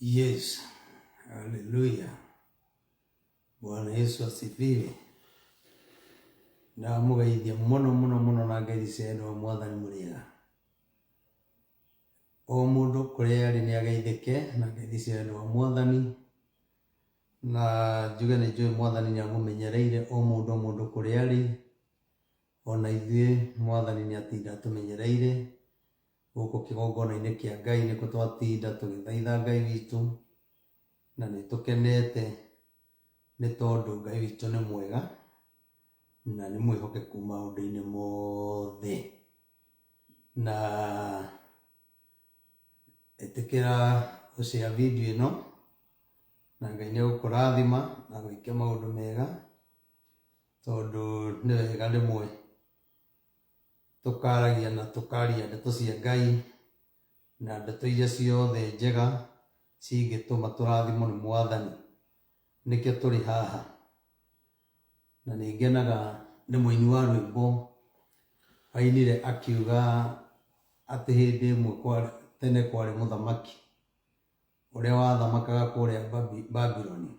Yes, haleluya. Bwana Yesu asifiwe. Ndamũgeithia mũno mũno mũno na ngeithi cia wendo wa Mwathani mũrĩega. O mũndũ kũrĩa arĩ nĩ ageithĩke na ngeithi cia wendo wa Mwathani. Na njuge nĩ njũĩ Mwathani nĩ amũmenyereire o mũndũ o mũndũ kũrĩa arĩ. Ona ithuĩ Mwathani nĩ atinda atũmenyereire gũkũ kĩgongona-inĩ kĩa Ngai nĩkuo twatinda tũgĩthaitha Ngai witũ na nĩ tũkenete nĩ tondũ Ngai witũ nĩ mwega na nĩ mwĩhokeku maũndũ-inĩ mothe. Na ĩtĩkĩra gũ share video ĩno na Ngai nĩ egũkũrathima na gwĩke maũndũ mega tondũ nĩ wega rĩmwe tũkaragia na tũkaria ndeto cia Ngai na ndeto iria ciothe njega cingĩtũma tũrathimwo nĩ Mwathani. Nĩkĩo tũrĩ haha. Na nĩ ngenaga nĩ mũini wa rwĩmbo ainire akiuga atĩ hĩndĩ ĩmwe tene kwarĩ mũthamaki ũrĩa wathamakaga kũrĩa Babironi,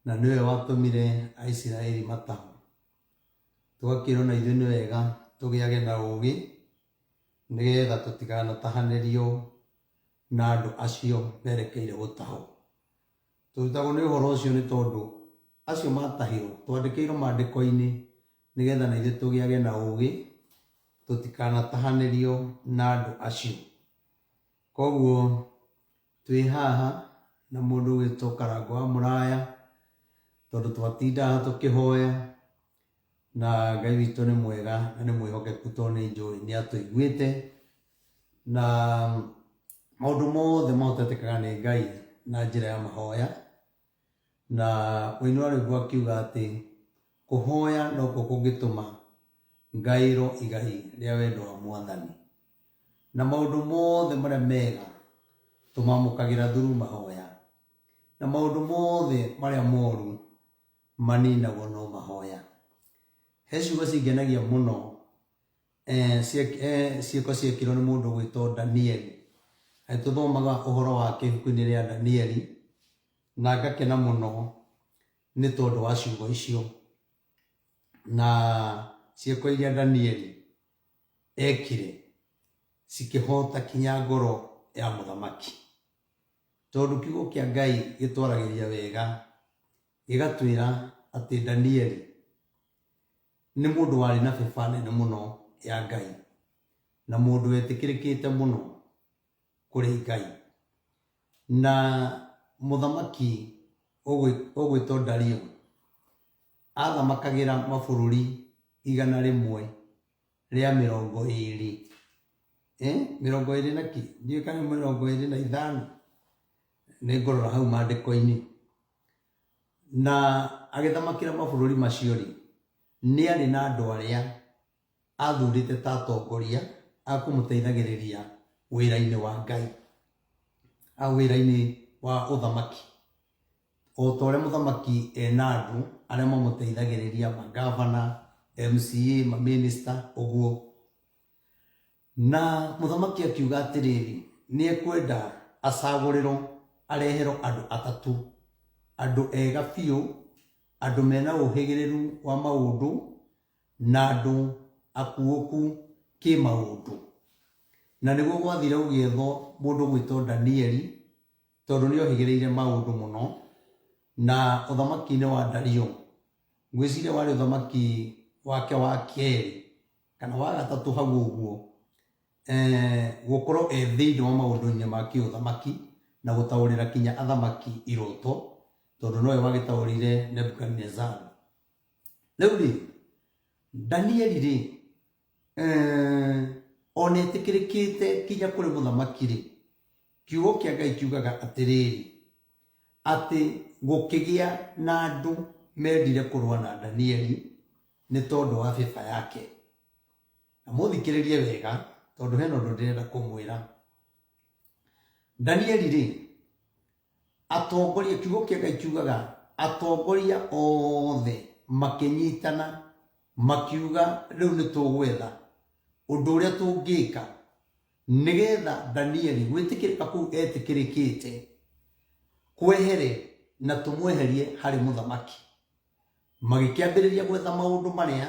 na nĩwe watũmire Aisiraeli matahwo. Tũgakĩrwo na ithuĩ nĩ wega tũgĩage na ũgĩ nĩgetha tũtikanatahanĩrio na andũ acio merekeire gũtahwo. Tũrutagwo nĩ ũhoro ũcio nĩ tondũ acio matahirwo twandĩkĩirwo maandĩko-inĩ nĩgetha na ithuĩ tũgĩage na ũgĩ tũtikanatahanĩrio na andũ acio. Koguo twĩ haha na mũndũ ũgwĩtwo Karangũ wa Mũraya tondũ twatinda haha tũkĩhoya na Ngai witũ nĩ mwega na nĩ mwĩhokeku tondũ nĩ njũĩ nĩ atũiguĩte na maũndũ mothe mahotetekaga nĩ Ngai na njĩra ya mahoya. Na mũini wa rwĩmbo akiuga atĩ kũhoya nokuo kũngĩtũma ngaĩrwo igai rĩa wendo wa Mwathani. Na maũndũ mothe marĩa mega tũmamũkagĩra through mahoya. Na maũndũ mothe marĩa moru maninagwo no mahoya. He ciugo cingenagia mũno ciĩko ciekirwo nĩ mũndũ ũgwĩtwo Danieli. Na nĩtũthomaga ũhoro wake ibuku-inĩ rĩa Danieli na ngakena mũno nĩ tondũ wa ciugo icio na ciĩko iria Danieli ekire cikĩhota kinya ngoro ya mũthamaki. Tondũ kiugo kĩa Ngai gĩtwaragĩria wega gĩgatwĩra atĩ Danieli nĩ mũndũ warĩ na bĩba nene mũno ya Ngai na mũndũ wetĩkĩrĩkĩte mũno kũrĩ Ngai. Na mũthamaki ũgwĩtwo Dario athamakagĩra mabũrũri 120, 20 na kĩ? Ndiũĩ kana nĩ 25, nĩ ngũrora hau maandĩko-inĩ. Na agĩthamakĩra mabũrũri macio rĩ, nĩ arĩ na andũ arĩa athurĩte ta atongoria a kũmũteithagĩrĩria wĩra-inĩ wa Ngai, wĩra-inĩ wa ũthamaki. O ta ũrĩa mũthamaki ena andũ arĩa mamũteithagĩrĩria, mangavana, MCA, mamĩnĩsta, ũguo. Na mũthamaki akiuga atĩrĩrĩ, nĩ ekwenda acagũrĩrwo areherwo andũ atatũ, andũ ega biũ, andũ mena ũhĩgĩrĩru wa maũndũ, na andũ akuũku kĩmaũndũ. Na nĩguo gwathire gũgĩethwo mũndũ ũgwĩtwo Danieli, tondũ nĩ ohĩgĩrĩire maũndũ mũno, na ũthamaki-inĩ wa Dario, ngwĩciria warĩ ũthamaki wake wa kerĩ kana wa gatatũ hau ũguo, gũkorwo e thĩinĩ wa maũndũ-inĩ ma kĩũthamaki na gũtaũrĩra kinya athamaki iroto, tondũ nowe wagĩtaũrĩire Nebukadinezaru. Rĩu rĩ, Danieli rĩ, ona etĩkĩrĩkĩte kinya kũrĩ mũthamaki rĩ, kiugo kĩa Ngai kiugaga atĩrĩrĩ, atĩ gũkĩgĩa na andũ mendire kũrũa na Danieli nĩ tondũ wa bĩba yake. Na mũthikĩrĩrie wega tondũ hena ũndũ ndĩrenda kũmwĩra. Danieli rĩ, atongoria, kiugo kĩa Ngai kiugaga atongoria othe makĩnyitana makiuga rĩu nĩ tũgwetha ũndũ ũrĩa tũngĩka nĩgetha Danieli gwĩtĩkĩrĩka kũu etĩkĩrĩkĩte. kwehere na tũmweherie harĩ mũthamaki. Magĩkĩambĩrĩria gwetha maũndũ marĩa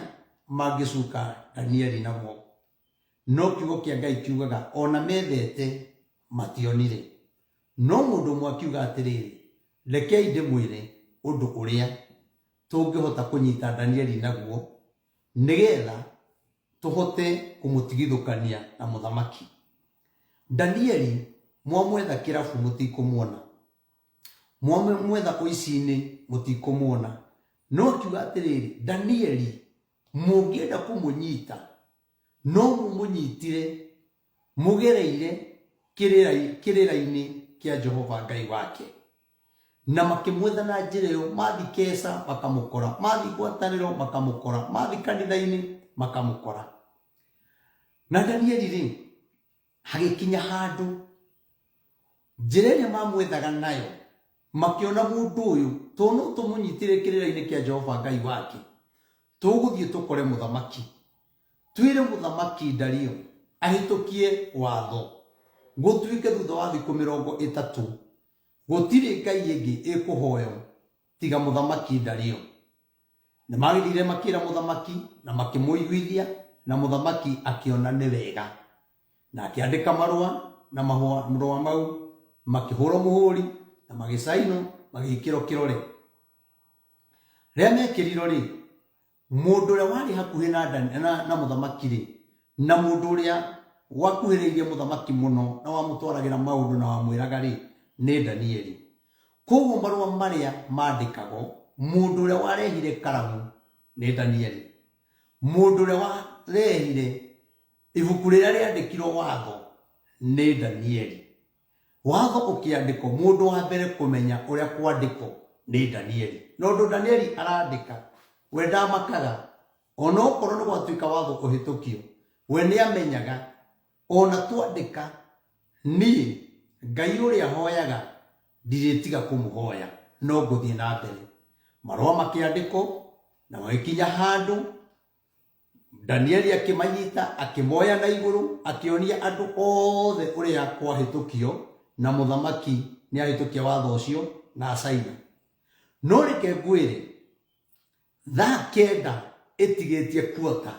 mangĩcuka Danieli namo. No kiugo kĩa Ngai kiugaga o na methete mationire. No mũndũ ũmwe akiuga atĩrĩrĩ, rekei ndĩmwĩre ũndũ ũrĩa tũngĩhota kũnyita Danieli naguo, nĩgetha tũhote kũmũtigithũkania na mũthamaki. Danieli mwamwetha kĩrabu mũtikũmuona, mwamwetha ũici-inĩ mũtikũmuona. No akiuga atĩrĩrĩ, Danieli mũngĩenda kũmũnyita no mũmũnyitire mũgereire kĩrĩra-inĩ kĩa Jehova Ngai wake. Na makĩmwetha na njĩra ĩyo, mathi keca makamũkora, mathi ngwatanĩro makamũkora, mathi kanitha-inĩ makamũkora. Na Danieli rĩ, hagĩkinya handũ njĩra ĩrĩa mamwethaga nayo makĩona mũndũ ũyũ tondũ no tũmũnyitire kĩrĩra-inĩ kĩa Jehova Ngai wake, tũgũthiĩ tũkore mũthamaki, twĩre mũthamaki Dario ahĩtũkie watho gũtuĩke thutha wa thikũ 30 gũtirĩ ngai ĩngĩ ĩkũhoywo tiga mũthamaki Dario. Nĩ magĩthire makĩra mũthamaki na makĩmũiguithia, na mũthamaki akĩona nĩ wega, na akĩandĩka marũa, na marũa mau makĩhũrwo mũhũri na magĩcainwo magĩkĩrwo kĩrore. Rĩrĩa mekĩrirwo rĩ, mũndũ ũrĩa warĩ hakuhĩ na mũthamaki rĩ, na mũndũ ũrĩa wakuhĩrĩirie mũthamaki mũno na wamũtwaragĩra maũndũ na wamwĩraga rĩ, nĩ Danieli. Koguo marũa marĩa mandĩkagwo, mũndũ ũrĩa warehire karamu nĩ Danieli. Mũndũ ũrĩa warehire ibuku rĩrĩa rĩandĩkirwo watho nĩ Danieli. Watho ũkĩandĩkwo, mũndũ wa mbere kũmenya ũrĩa kwandĩkwo nĩ Danieli. Na ũndũ Danieli arandĩka, we ndamakaga, ona okorwo nĩ gwatuĩka watho ũhĩtũkio, we nĩ amenyaga ona twandĩka, niĩ Ngai ũrĩa hoyaga ndirĩtiga kũmũhoya, no ngũthiĩ na mbere. Marũa makĩandĩkwo na magĩkinya handũ Danieli akĩmanyita, akĩmoya na igũrũ, akĩonia andũ othe ũrĩa kwahĩtũkio, na mũthamaki nĩ ahĩtũkia watho ũcio na acaina. No reke ngwĩre, thaa 9 ĩtigĩtie kuota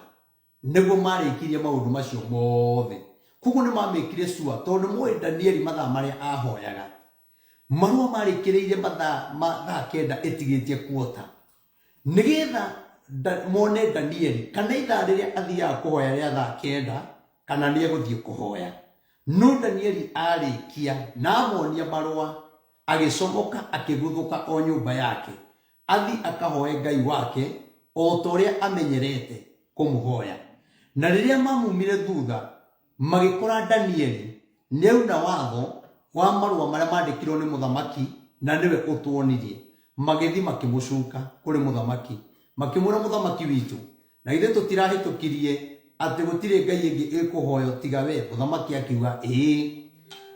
nĩguo marĩkirie maũndũ macio mothe. Koguo nĩ mamĩkire sure, tondũ nĩ moĩ Danieli mathaa marĩa ahoyaga. Marũa marĩkĩrĩire mathaa ma thaa 9 ĩtigĩtie kuota, nĩgetha mone Danieli kana ithaa rĩrĩa athiaga kũhoya rĩa thaa 9 kana nĩ egũthiĩ kũhoya. No Danieli arĩkia na amonia marũa, agĩcomoka akĩguthũka o nyũmba yake, athi akahoe Ngai wake o ta ũrĩa amenyerete kũmũhoya. Na rĩrĩa mamumire thutha, magĩkora Danieli nĩauna watho wa marũa marĩa mandĩkirwo nĩ mũthamaki, na nĩwe ũtuonirie. Magĩthi makĩmũcuka kũrĩ mũthamaki, makĩmwĩra, mũthamaki witũ, na githĩ tũtirahĩtũkirie atĩ gũtirĩ ngai ĩngĩ ĩkũhoywo tiga we? Mũthamaki akiuga, ĩĩ.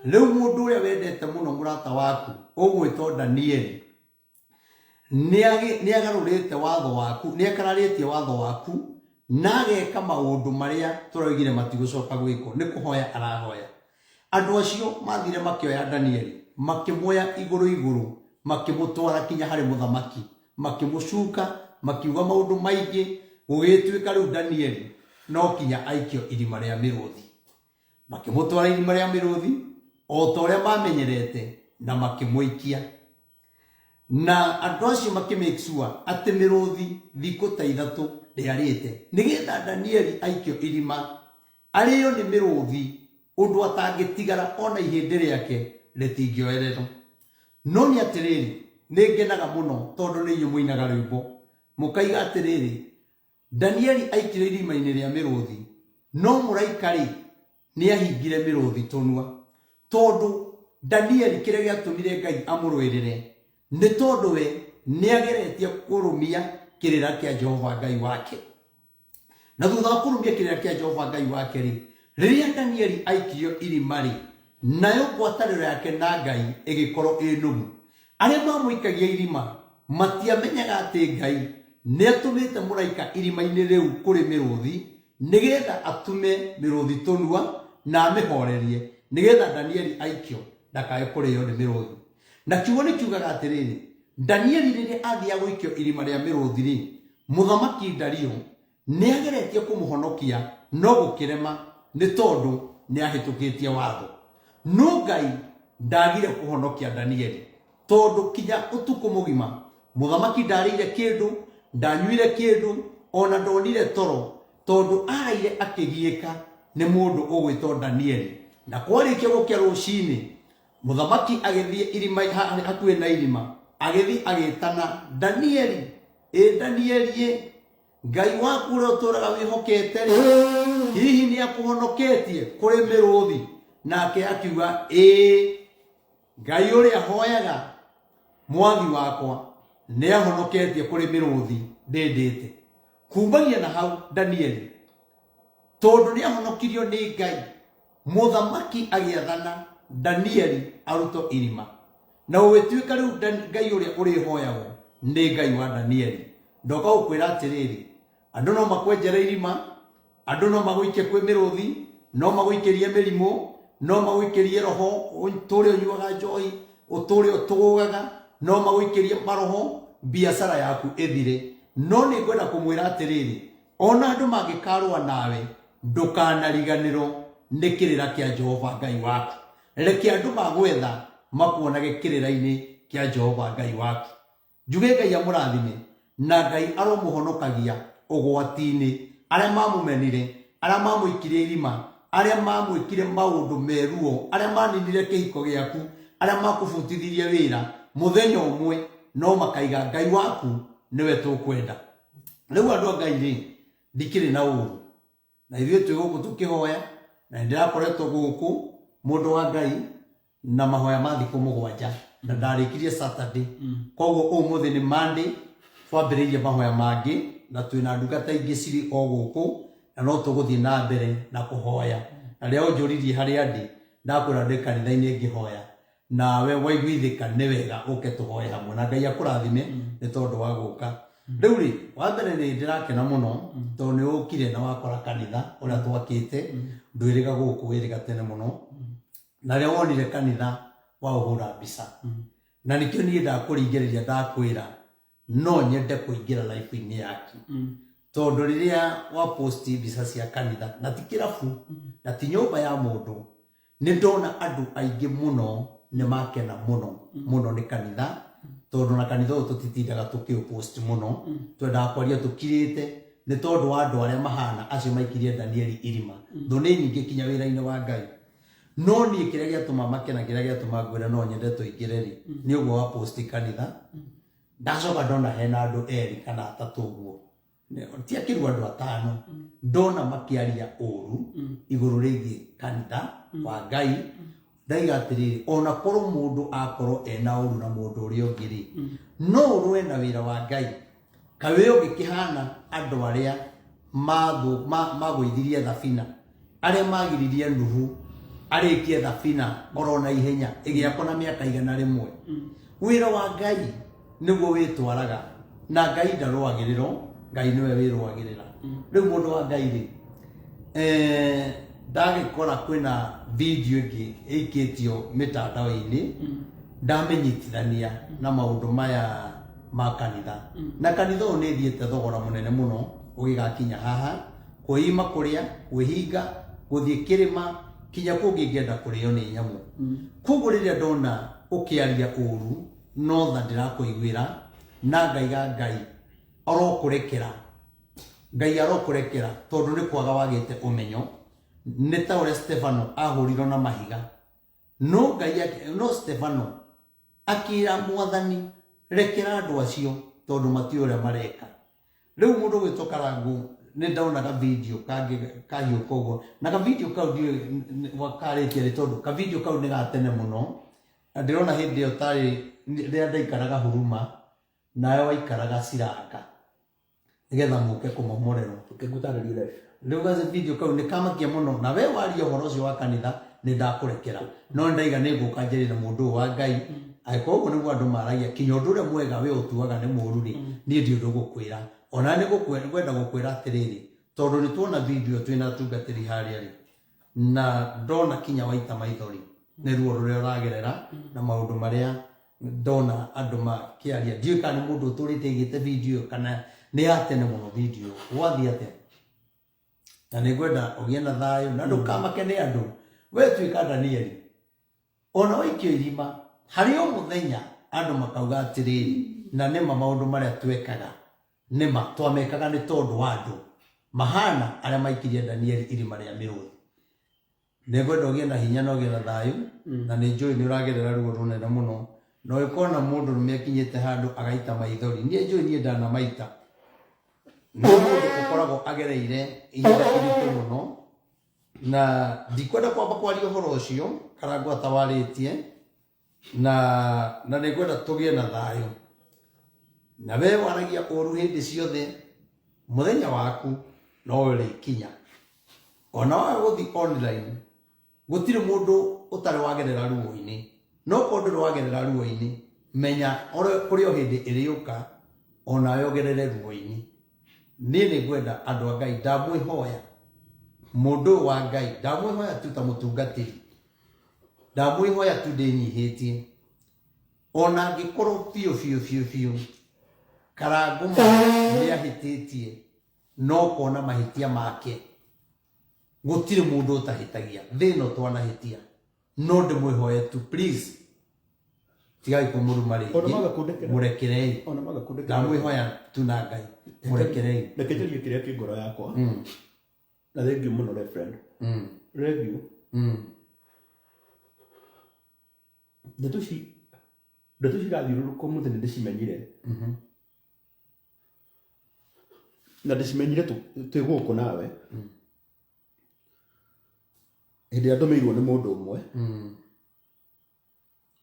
Rĩu mũndũ ũrĩa wendete mũno mũrata waku ũgwĩtwo Danieli nĩagarũrĩte watho waku, nĩakararĩtie watho waku na ageka maũndũ marĩa tũroigire matigũcoka gwĩkwo, nĩ kũhoya arahoya. Andũ acio mathire makĩoya Danieli, makĩmuoya igũrũ igũrũ, makĩmũtwara kinya harĩ mũthamaki, makĩmũcuka, makiuga maũndũ maingĩ, gũgĩtuĩka rĩu Danieli no kinya aikio irima rĩa mĩrũthi. Makĩmũtwara irima rĩa mĩrũthi o ta ũrĩa mamenyerete na makĩmũikia. Na andũ acio makĩ make sure atĩ mĩrũthi thikũ ta 3 ndĩarĩte, nĩgetha Danieli aikio irima arĩo nĩ mĩrũthi ũndũ atangĩtigara ona ihĩndĩ rĩake rĩtingĩoererwo. No nĩ atĩrĩrĩ, nĩ ngenaga mũno tondũ nĩ inyuĩ mũinaga rwĩmbo mũkaiga atĩrĩrĩ, Danieli aikire irima-inĩ rĩa mĩrũthi, no mũraika-rĩ, nĩahingire mĩrũthi tũnua. Tondũ Danieli kĩrĩa gĩatũmire Ngai amũrũĩrĩre nĩ tondũ we nĩageretie kũrũmia kĩrĩra kĩa Jehova Ngai wake. Na thutha wa kũrũmia kĩrĩra kĩa Jehova Ngai wake-rĩ, rĩrĩa Danieli aikirio irima-rĩ, nayo ngwatanĩro yake na Ngai ĩgĩkorwo ĩ nũmu. Arĩa mamũikagia irima matiamenyaga atĩ Ngai nĩatũmĩte mũraika irima-inĩ rĩu kũrĩ mĩrũthi, nĩgetha atume mĩrũthi tũnua na amĩhorerie, nĩgetha Danieli aikio ndakae kũrĩo nĩ mĩrũthi. Na kiugo nĩ kiugaga atĩrĩrĩ, Danieli rĩrĩa athiaga gũikio irima rĩa mĩrũthi rĩ, mũthamaki Dario nĩ ageretie kũmũhonokia no gũkĩrema nĩ tondũ nĩ ahĩtũkĩtie watho. No Ngai ndagire kũhonokia Danieli tondũ kinya ũtukũ mũgima mũthamaki ndarĩire kĩndũ, ndanyuire kĩndũ, ona ndonire toro tondũ araire akĩgiĩka nĩ mũndũ ũgwĩtwo Danieli. Na kwarĩkia gũkĩa rũcinĩ, mũthamaki agĩthiĩ irima hakuhĩ na irima, agĩthiĩ agĩtana, Danieli, ĩ Danieli ĩ, Ngai waku ũrĩa ũtũũraga wĩhokete-rĩ, hihi nĩ akũhonoketie kũrĩ mĩrũthi? Nake akiuga, ĩĩ, Ngai ũrĩa hoyaga mwathi wakwa nĩ ahonoketie kũrĩ mĩrũthi ndĩndĩte. Kumbagia na hau Danieli, tondũ nĩ ahonokirio nĩ Ngai, mũthamaki agĩathana Danieli arutwo irima. Na gũgĩtuĩka rĩu Ngai ũrĩa ũrĩhoyagwo nĩ Ngai wa Danieli. Ndoka gũkwĩra atĩrĩrĩ, andũ no makwenjere irima, andũ no magũikie kwĩ mĩrũthi, no magũikĩrie mĩrimũ, no magũikĩrie roho ũtũre ũnyuaga njohi, ũtũre ũtũgũgaga, no magũikĩrie maroho, biacara yaku ĩthire. No nĩ ngwenda kũmwĩra atĩrĩrĩ, ona andũ mangĩkarũa nawe, ndũkanariganĩrwo nĩ kĩrĩra kĩa Jehova Ngai waku. Reke andũ magwetha makuonage kĩrĩra-inĩ kĩa Jehova Ngai waku. Njuge Ngai amũrathime na Ngai aromũhonokagia ũgwati-inĩ, arĩa mamũmenire, arĩa mamũikirie irima, arĩa mamwĩkire maũndũ me ruo, arĩa maninire kĩhiko gĩaku, arĩa makũbutithirie wĩra, mũthenya ũmwe no makaiga Ngai waku nĩwe tũkwenda. Rĩu andũ a Ngai rĩ, ndikĩrĩ na ũru. Na ithuĩ twĩ gũkũ tũkĩhoya, na nĩ ndĩrakoretwo gũkũ mũndũ wa Ngai na mahoya ma thikũ 7, na ndarĩkirie Saturday. Koguo ũmũthĩ nĩ Monday, twambĩrĩirie mahoya mangĩ, na twĩna ndungata ingĩ cirĩ o gũkũ, na no tũgũthiĩ na mbere na kũhoya. Na rĩrĩa ũnjũririe harĩa ndĩ, ndakwĩra ndĩ kanitha-inĩ ngĩhoya. Nawe waiguithĩka nĩ wega ũke tũhoe hamwe, na Ngai akũrathime nĩ tondũ wa gũka. Rĩu rĩ, wa mbere nĩ ndĩrakena mũno tondũ nĩ ũkire na wakora kanitha ũrĩa twakĩte, ndwĩrĩga gũkũ wĩrĩga tene mũno. Na rĩrĩa wonire kanitha waũhũra mbica, na nĩkĩo niĩ ndakũringĩrĩria ndakwĩra no nyende kũingĩra life-inĩ yaku, tondũ rĩrĩa wa post mbica cia kanitha, na ti kĩrabu na ti nyũmba ya mũndũ, nĩ ndona andũ aingĩ mũno nĩ makena mũno mũno nĩ kanitha, tondũ na kanitha ũyũ tũtitindaga tũkĩũpost mũno, twendaga kwaria tũkirĩte nĩ tondũ wa andũ arĩa mahana acio maikirie Danieli irima. Thũ nĩ nyingĩ kinya wĩra-inĩ wa Ngai. No niĩ kĩrĩa gĩatũma makena, kĩrĩa gĩatũma ngwĩre no nyende tũingĩre rĩ, nĩ ũguo wa post kanitha. Ndacoka ndona hena andũ erĩ kana atatũ ũguo, ti akĩru andũ 5, ndona makĩaria ũru igũrũ rĩgiĩ kanitha wa Ngai. Ndaiga atĩrĩrĩ, ona korwo mũndũ akorwo ena ũru na mũndũ ũrĩa ũngĩ rĩ, no ũrũe na wĩra wa Ngai. Kaĩ wĩ ũngĩkĩhana andũ arĩa magũithirie thabina, arĩa magiririe Nuhu arĩkie thabina oro na ihenya ĩgĩakwo na mĩaka 100. Wĩra wa Ngai nĩguo wĩtwaraga, na Ngai ndarũagĩrĩrwo, Ngai nĩwe wĩrũagĩrĩra. Rĩu mũndũ wa Ngai rĩ, ndagĩkora kwĩna video ĩngĩ ĩikĩtio mĩtandao-inĩ, ndamĩnyitithania na maũndũ maya ma kanitha. Na kanitha ũyũ nĩ thiĩte thogora mũnene mũno ũgĩgakinya haha, kwĩima kũrĩa, kwĩhinga, gũthiĩ kĩrĩma, kinya kũngĩ ingĩenda kũrĩo nĩ nyamũ. Koguo rĩrĩa ndona ũkĩaria ũru, no tha ndĩrakũiguĩra, na ngaiga Ngai arokũrekera, Ngai arokũrekera, tondũ nĩ kwaga wagĩte ũmenyo. Nĩ ta ũrĩa Stefano ahũrirwo na mahiga, no Ngai, no Stefano akĩra Mwathani, rekera andũ acio tondũ matiũĩ ũrĩa mareka. Rĩu mũndũ ũgwĩtwo Karangũ, nĩ ndonaga video kangĩ kahiũka ũguo, na ka video kau ndiũĩ karĩtie rĩ, tondũ ka video kau nĩ ga tene mũno, na ndĩrona hĩndĩ ĩyo tarĩ rĩrĩa ndaikaraga Huruma, nawe waikaraga Ciranga, nĩgetha mũke kũmomorerwo. Ngũtarĩrie live. Rĩu gaci video kau nĩ kamakia mũno, na we waria ũhoro ũcio wa kanitha nĩ ndakũrekera, no nĩ ndaiga nĩ ngũka njarie na mũndũ ũyũ wa Ngai. Angĩkorwo ũguo nĩguo andũ maragia, kinya ũndũ ũrĩa mwega we ũtuaga nĩ mũru rĩ, niĩ ndi ũndũ ngũkwĩra. Ona nĩ ngwenda gũkwĩra atĩrĩrĩ, tondũ nĩ tuona video twĩna atungatĩri harĩa rĩ, na ndona kinya waita maithori nĩ ruo rũrĩa ũragerera na maũndũ marĩa Ndona andũ makĩaria, ndiũĩ kana nĩ mũndũ ũtũrĩte aigĩte video ĩyo kana nĩ ya tene mũno video ĩyo. Gwathiĩ atĩa? Na nĩ ngwenda ũgĩe na thayũ na ndũkamake nĩ andũ. We tuĩka Danieli, ona waikio irima, harĩ o mũthenya andũ makauga atĩrĩrĩ, na nĩma maũndũ marĩa twekaga nĩma twamekaga nĩ tondũ wa andũ mahana arĩa maikirie Danieli irima rĩa mĩrũthi. Nĩngwenda ũgĩe na hinya na ũgĩe na thayũ, na nĩ njũĩ nĩ ũragerera ruo rũnene mũno, na ũngĩkona mũndũrũme akinyĩte handũ agaita maithori, niĩ njũĩ niĩ ndanamaita. Nĩ mũndũ ũkoragwo agereire ihinda iritũ mũno, na ndikwenda kwamba kwaria ũhoro ũcio Karangũ atawarĩtie, na nĩ ngwenda tũgĩe na thayũ. Na we waragia ũru hĩndĩ ciothe, mũthenya waku no ũrĩkinya. Ona waga gũthiĩ online, gũtirĩ mũndũ ũtarĩ wagerera ruo-inĩ. No korwo ndũrĩ wagerera ruo-inĩ, menya kũrĩ o hĩndĩ ĩrĩũka onawe ũgerere ruo-inĩ. Niĩ nĩ ngwenda andũ a Ngai, ndamwĩhoya mũndũ ũyũ wa Ngai, ndamwĩhoya tu ta mũtungatĩri, ndamwĩhoya tu ndĩnyihĩtie, ona angĩkorwo biũ biũ biũ biũ Karangũ ma nĩ ahĩtĩtie, no kona mahĩtia make, gũtirĩ mũndũ ũtahĩtagia thĩ ĩno, twanahĩtia, no ndĩmwĩhoye tu, please, tigai kũmũruma Ona rĩngĩ, maga kũndekera. Mũrekerei. Ona maga kũndekera. Ndamwĩhoya tu na Ngai, mũrekerei. Reke njarie kĩrĩa kĩ ngoro yakwa. Na thengiũ mũno, reverend. Thengiũ. Ndeto ici irathiũrũrũka ũmũthĩ nĩ ndĩcimenyire. Na ndĩcimenyire twĩ gũkũ nawe. Hĩndĩ ĩrĩa ndũmĩirwo nĩ mũndũ ũmwe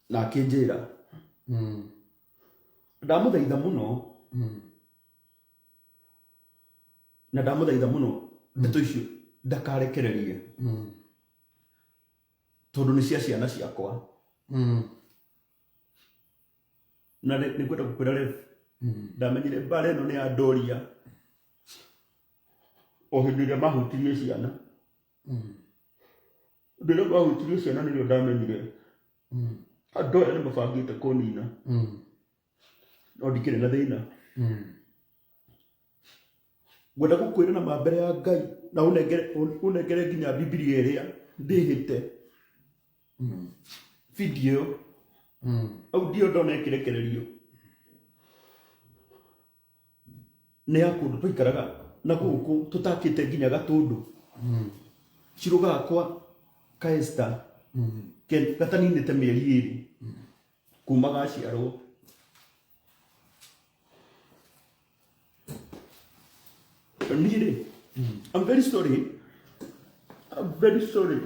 na akĩnjĩra ndamũthaitha mũno na ndamũthaitha mũno ndeto icio ndakarekererie tondũ nĩ cia ciana ciakwa. Na nĩ ngwenda gũkwĩra rĩ, ndamenyire mbara ĩno nĩ ya ndoria o hĩndĩ ĩrĩa mahutirie ciana. Hĩndĩ ĩrĩa mahutirie ciana nĩrĩo ndamenyire andũ aya nĩ mabangĩte kũnina, no ndikĩrĩ na thĩna. Ngwenda gũkwĩra na ma mbere ya Ngai na ũnengere nginya Bibilia ĩrĩa ndĩhĩte video ĩyo audio ndona ĩkĩrekererio nĩ ya kũndũ twaikaraga na gũkũ tũtakĩte nginya gatũndũ cirũ gakwa ka Esther gataninĩte mĩeri 2 kuma gaciarwo. Niĩ rĩ, I'm very sorry, I'm very sorry,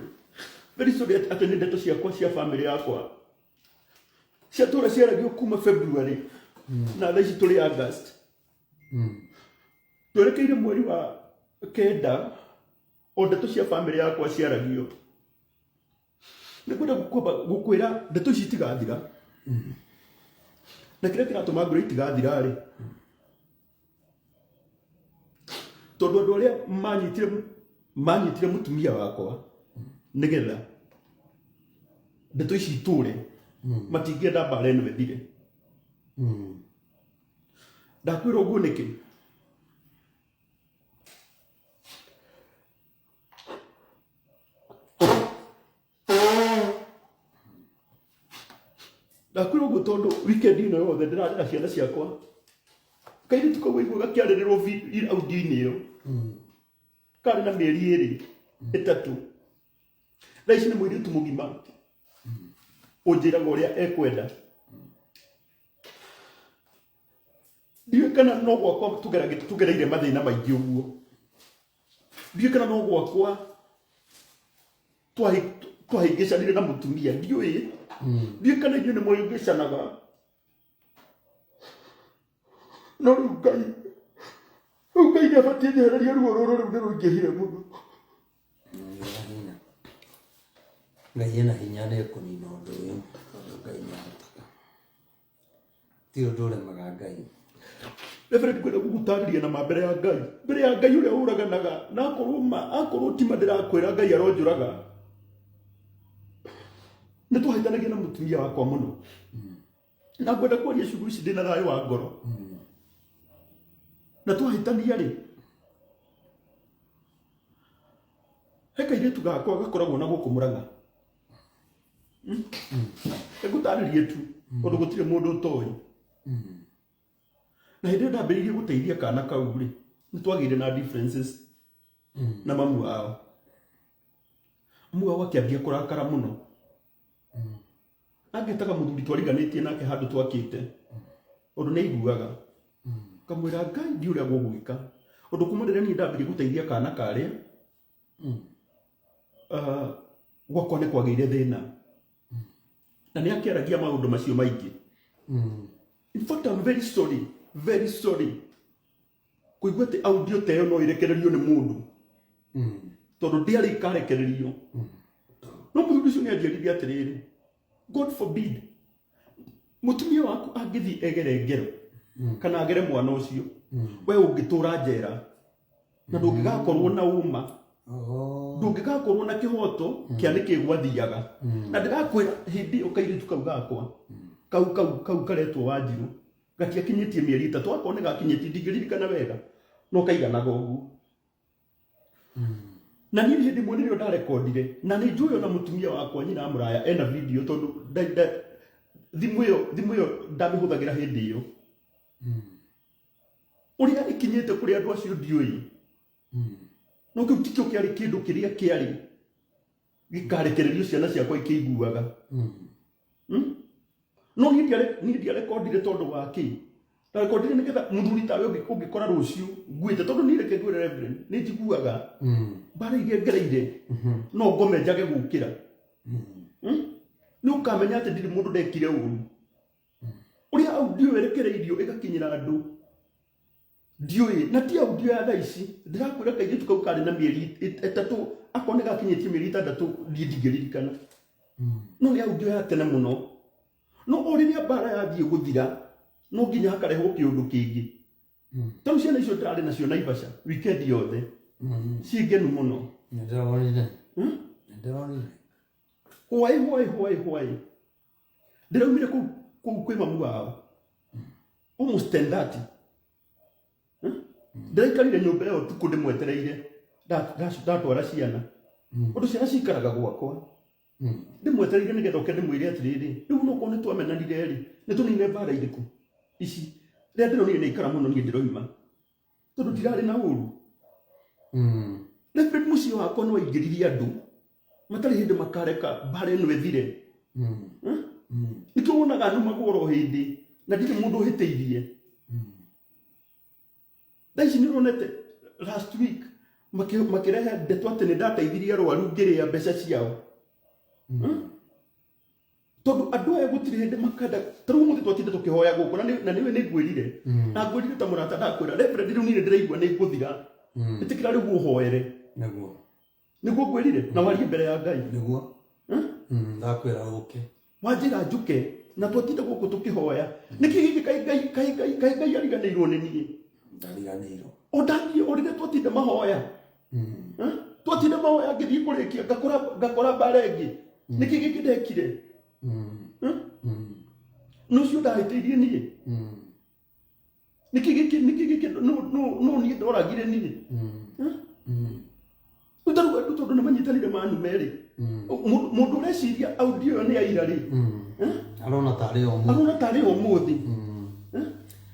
very sorry atĩ nĩ ndeto ciakwa cia family yakwa ciatũra ciaragio kuma February na thaa ici tũrĩ August, twerekeire mweri wa kenda, o ndeto cia family yakwa ciaragio. Nĩ ngwenda kwamba gũkwĩra ndeto ici itigathira, na kĩrĩa kĩratũma ngwĩre itigathira rĩ, tondũ andũ arĩa manyitire mũtumia wakwa nĩgetha ndeto ici itũre matingĩenda mbara ĩno ĩthire. Ndakwĩra ũguo nĩkĩ? Ndakwĩra ũguo tondũ weekend ĩno yothe ndĩrarĩ na ciana ciakwa. Kairĩtu kau waigua gakĩarĩrĩrwo audio-inĩ ĩyo karĩ na mĩeri 2 3, thaa ici nĩ mũirĩtu mũgima ũnjĩraga ũrĩa ekwenda. Ndiũĩ kana no gwakwa tũgereire mathĩna maingĩ ũguo, ndiũĩ kana no gwakwa twahĩngĩcanire na mũtumia, ndiũĩ kana inyuĩ nĩ mũhĩngĩcanaga, no rĩu Ngai nĩ abatiĩ njehererie ruo rũrũ, rĩu nĩ rũingĩhire mũno. Hinya. Ngai ena hinya, nĩ ekũnina ũndũ ũyũ tondũ Ngai nĩ ahotaga. Ti ũndũ ũremaga Ngai. Reverend, ngwenda gũgũtarĩria na ma mbere ya Ngai, mbere ya Ngai ũrĩa ũraganaga, na akorwo ma akorwo ti ma ndĩrakwĩra, Ngai aronjũraga. Nĩ twahĩtanagia na mũtumia wakwa mũno. Na ngwenda kwaria ciugo ici ndĩna thayũ wa ngoro. Na twahĩtania rĩ, he kairĩtu gakwa gakoragwo na gũkũ Mũrang'a. Ngũtarĩrie tu ũndũ gũtirĩ mũndũ ũtoĩ. Na hĩndĩ ĩyo ndambĩrĩirie gũteithia kana kau rĩ, nĩ twagĩire na differences na mamu wao. Mamu wao akĩambia kũrakara mũno. Angĩtaga mũthuri twariganĩtie nake handũ twakĩte, ũndũ nĩ aiguaga. Kamwĩra Ngai ndiũĩ ũrĩa gũgwĩka. Ũndũ kuma rĩrĩa niĩ ndambirie gũteithia kana karĩa, gwakwa nĩ kwagĩire thĩna. Na nĩ akĩaragia maũndũ macio maingĩ. In fact, I'm very sorry, very sorry. Kũigua atĩ audio ta ĩyo no ĩrekererio nĩ mũndũ. Tondũ ndĩarĩ ikarekererio. No mũthuri ũcio nĩ anjĩrire atĩrĩrĩ, God forbid, mũtumia waku angĩthiĩ egere ngero kana agere mwana ũcio, we ũngĩtũra njera na ndũngĩgakorwo na ũma, ndũngĩgakorwo na kĩhoto kĩa nĩkĩ gwathiaga. Na ndĩrakwĩra hĩndĩ ĩyo kairĩtu kau gakwa kau kau kau karetwo Wanjirũ gatiakinyĩtie mĩeri 3, akorwo nĩ gakinyĩtie ndingĩririkana wega, no kaiganaga ũguo. Na niĩ hĩndĩ ĩmwe nĩrĩo ndarekondire, na nĩ njũĩ ona mũtumia wakwa nyina wa mũraya ena video, tondũ thimũ ĩyo ndamĩhũthagĩra hĩndĩ ĩyo. Ũrĩa ĩkinyĩte kũrĩ andũ acio ndiũĩ. No kĩu tikĩo kĩarĩ kĩndũ kĩrĩa kĩarĩ gĩkarekererio ciana ciakwa ikĩiguaga. No niĩ ndiarekondire tondũ wa kĩ? Ndarekondire nĩgetha mũthuri tawe ũngĩkora rũciũ nguĩte, tondũ niĩ reke ngwĩre Reverend, nĩ njiguaga mbara iria ngereire, no ngome njage gũkĩra. Nĩ ũkamenya atĩ ndirĩ mũndũ ndekire ũru. Ũrĩa audio ĩrekereirio ĩgakinyĩra andũ ndiũĩ, na ti audio ya thaa ici. Ndĩrakwĩra kairĩtu kau karĩ na mĩeri 3, akorwo nĩ gakinyĩtie mĩeri 6, niĩ ndingĩririkana, no nĩ audio ya tene mũno. No o rĩrĩa mbara yathiĩ gũthira, no nginya hakarehwo kĩũndũ kĩngĩ. Tarĩu ciana icio ndĩrarĩ nacio Naivasha weekend yothe ciĩ ngenu mũno. Nĩndĩronire. Nĩndĩronire. Hwaĩ hwaĩ hwaĩ hwaĩ ndĩraumire kũu kũu kwĩ mamu wao almost 10:30. Ndĩraikarire nyũmba ĩyo ũtukũ ndĩmwetereire, ndatwara ciana, ũndũ ciana cikaraga gwakwa, ndĩmwetereire nĩgetha oke ndĩmwĩre atĩrĩrĩ, rĩu no korwo nĩ twamenanire rĩ, nĩ tũnine mbara irĩkũ ici. Rĩrĩa ndĩronire nĩ aikara mũno, niĩ ndĩroima tondũ ndirarĩ na ũru. Reverend, mũciĩ wakwa nĩ waingĩririe andũ matarĩ hĩndĩ makareka mbara ĩno ĩthire. Nĩkĩo wonaga numagwo oro hĩndĩ na ndirĩ mũndũ ũhĩtĩirie. Thaa ici nĩ ũronete last week makĩrehe ndeto atĩ nĩ ndateithirie arwaru ngĩrĩa mbeca ciao. Tondũ andũ aya gũtirĩ hĩndĩ makenda. Ta rĩu ũmũthĩ twatinda tũkĩhoya gũkũ, na nĩwe nĩ ngwĩrire, na ngwĩrire ta mũrata, ndakwĩra Reverend, rĩu niĩ nĩ ndĩraigua nĩ ngũthira, ĩtĩkĩra rĩu ũhoere. Nĩguo. Nĩguo ngwĩrire na warie mbere ya Ngai. Nĩguo. Ndakwĩra ũke. Wanjĩra njũke na twatinda gũkũ tũkĩhoya. Nĩkĩ gĩkĩ? Kaĩ Ngai, kaĩ Ngai, kaĩ Ngai ariganĩirwo nĩ niĩ? Ndariganĩirwo. O ndathiĩ, o rĩrĩa twatinda mahoya, twatinda mahoya, ngĩthiĩ kũrĩkia ngakora mbara ĩngĩ. Nĩkĩ gĩkĩ ndekire? Nĩ ũcio ndahĩtĩirie niĩ? Nĩkĩ gĩkĩ? Nĩkĩ gĩkĩ? No niĩ ndoragire niĩ? Rĩu ta rĩu andũ tondũ nĩ manyitanire manume rĩ, mũndũ ũreciria audio ĩyo nĩ aira rĩ, Arona tarĩ o mũndũ. Arona tarĩ ũmũthĩ.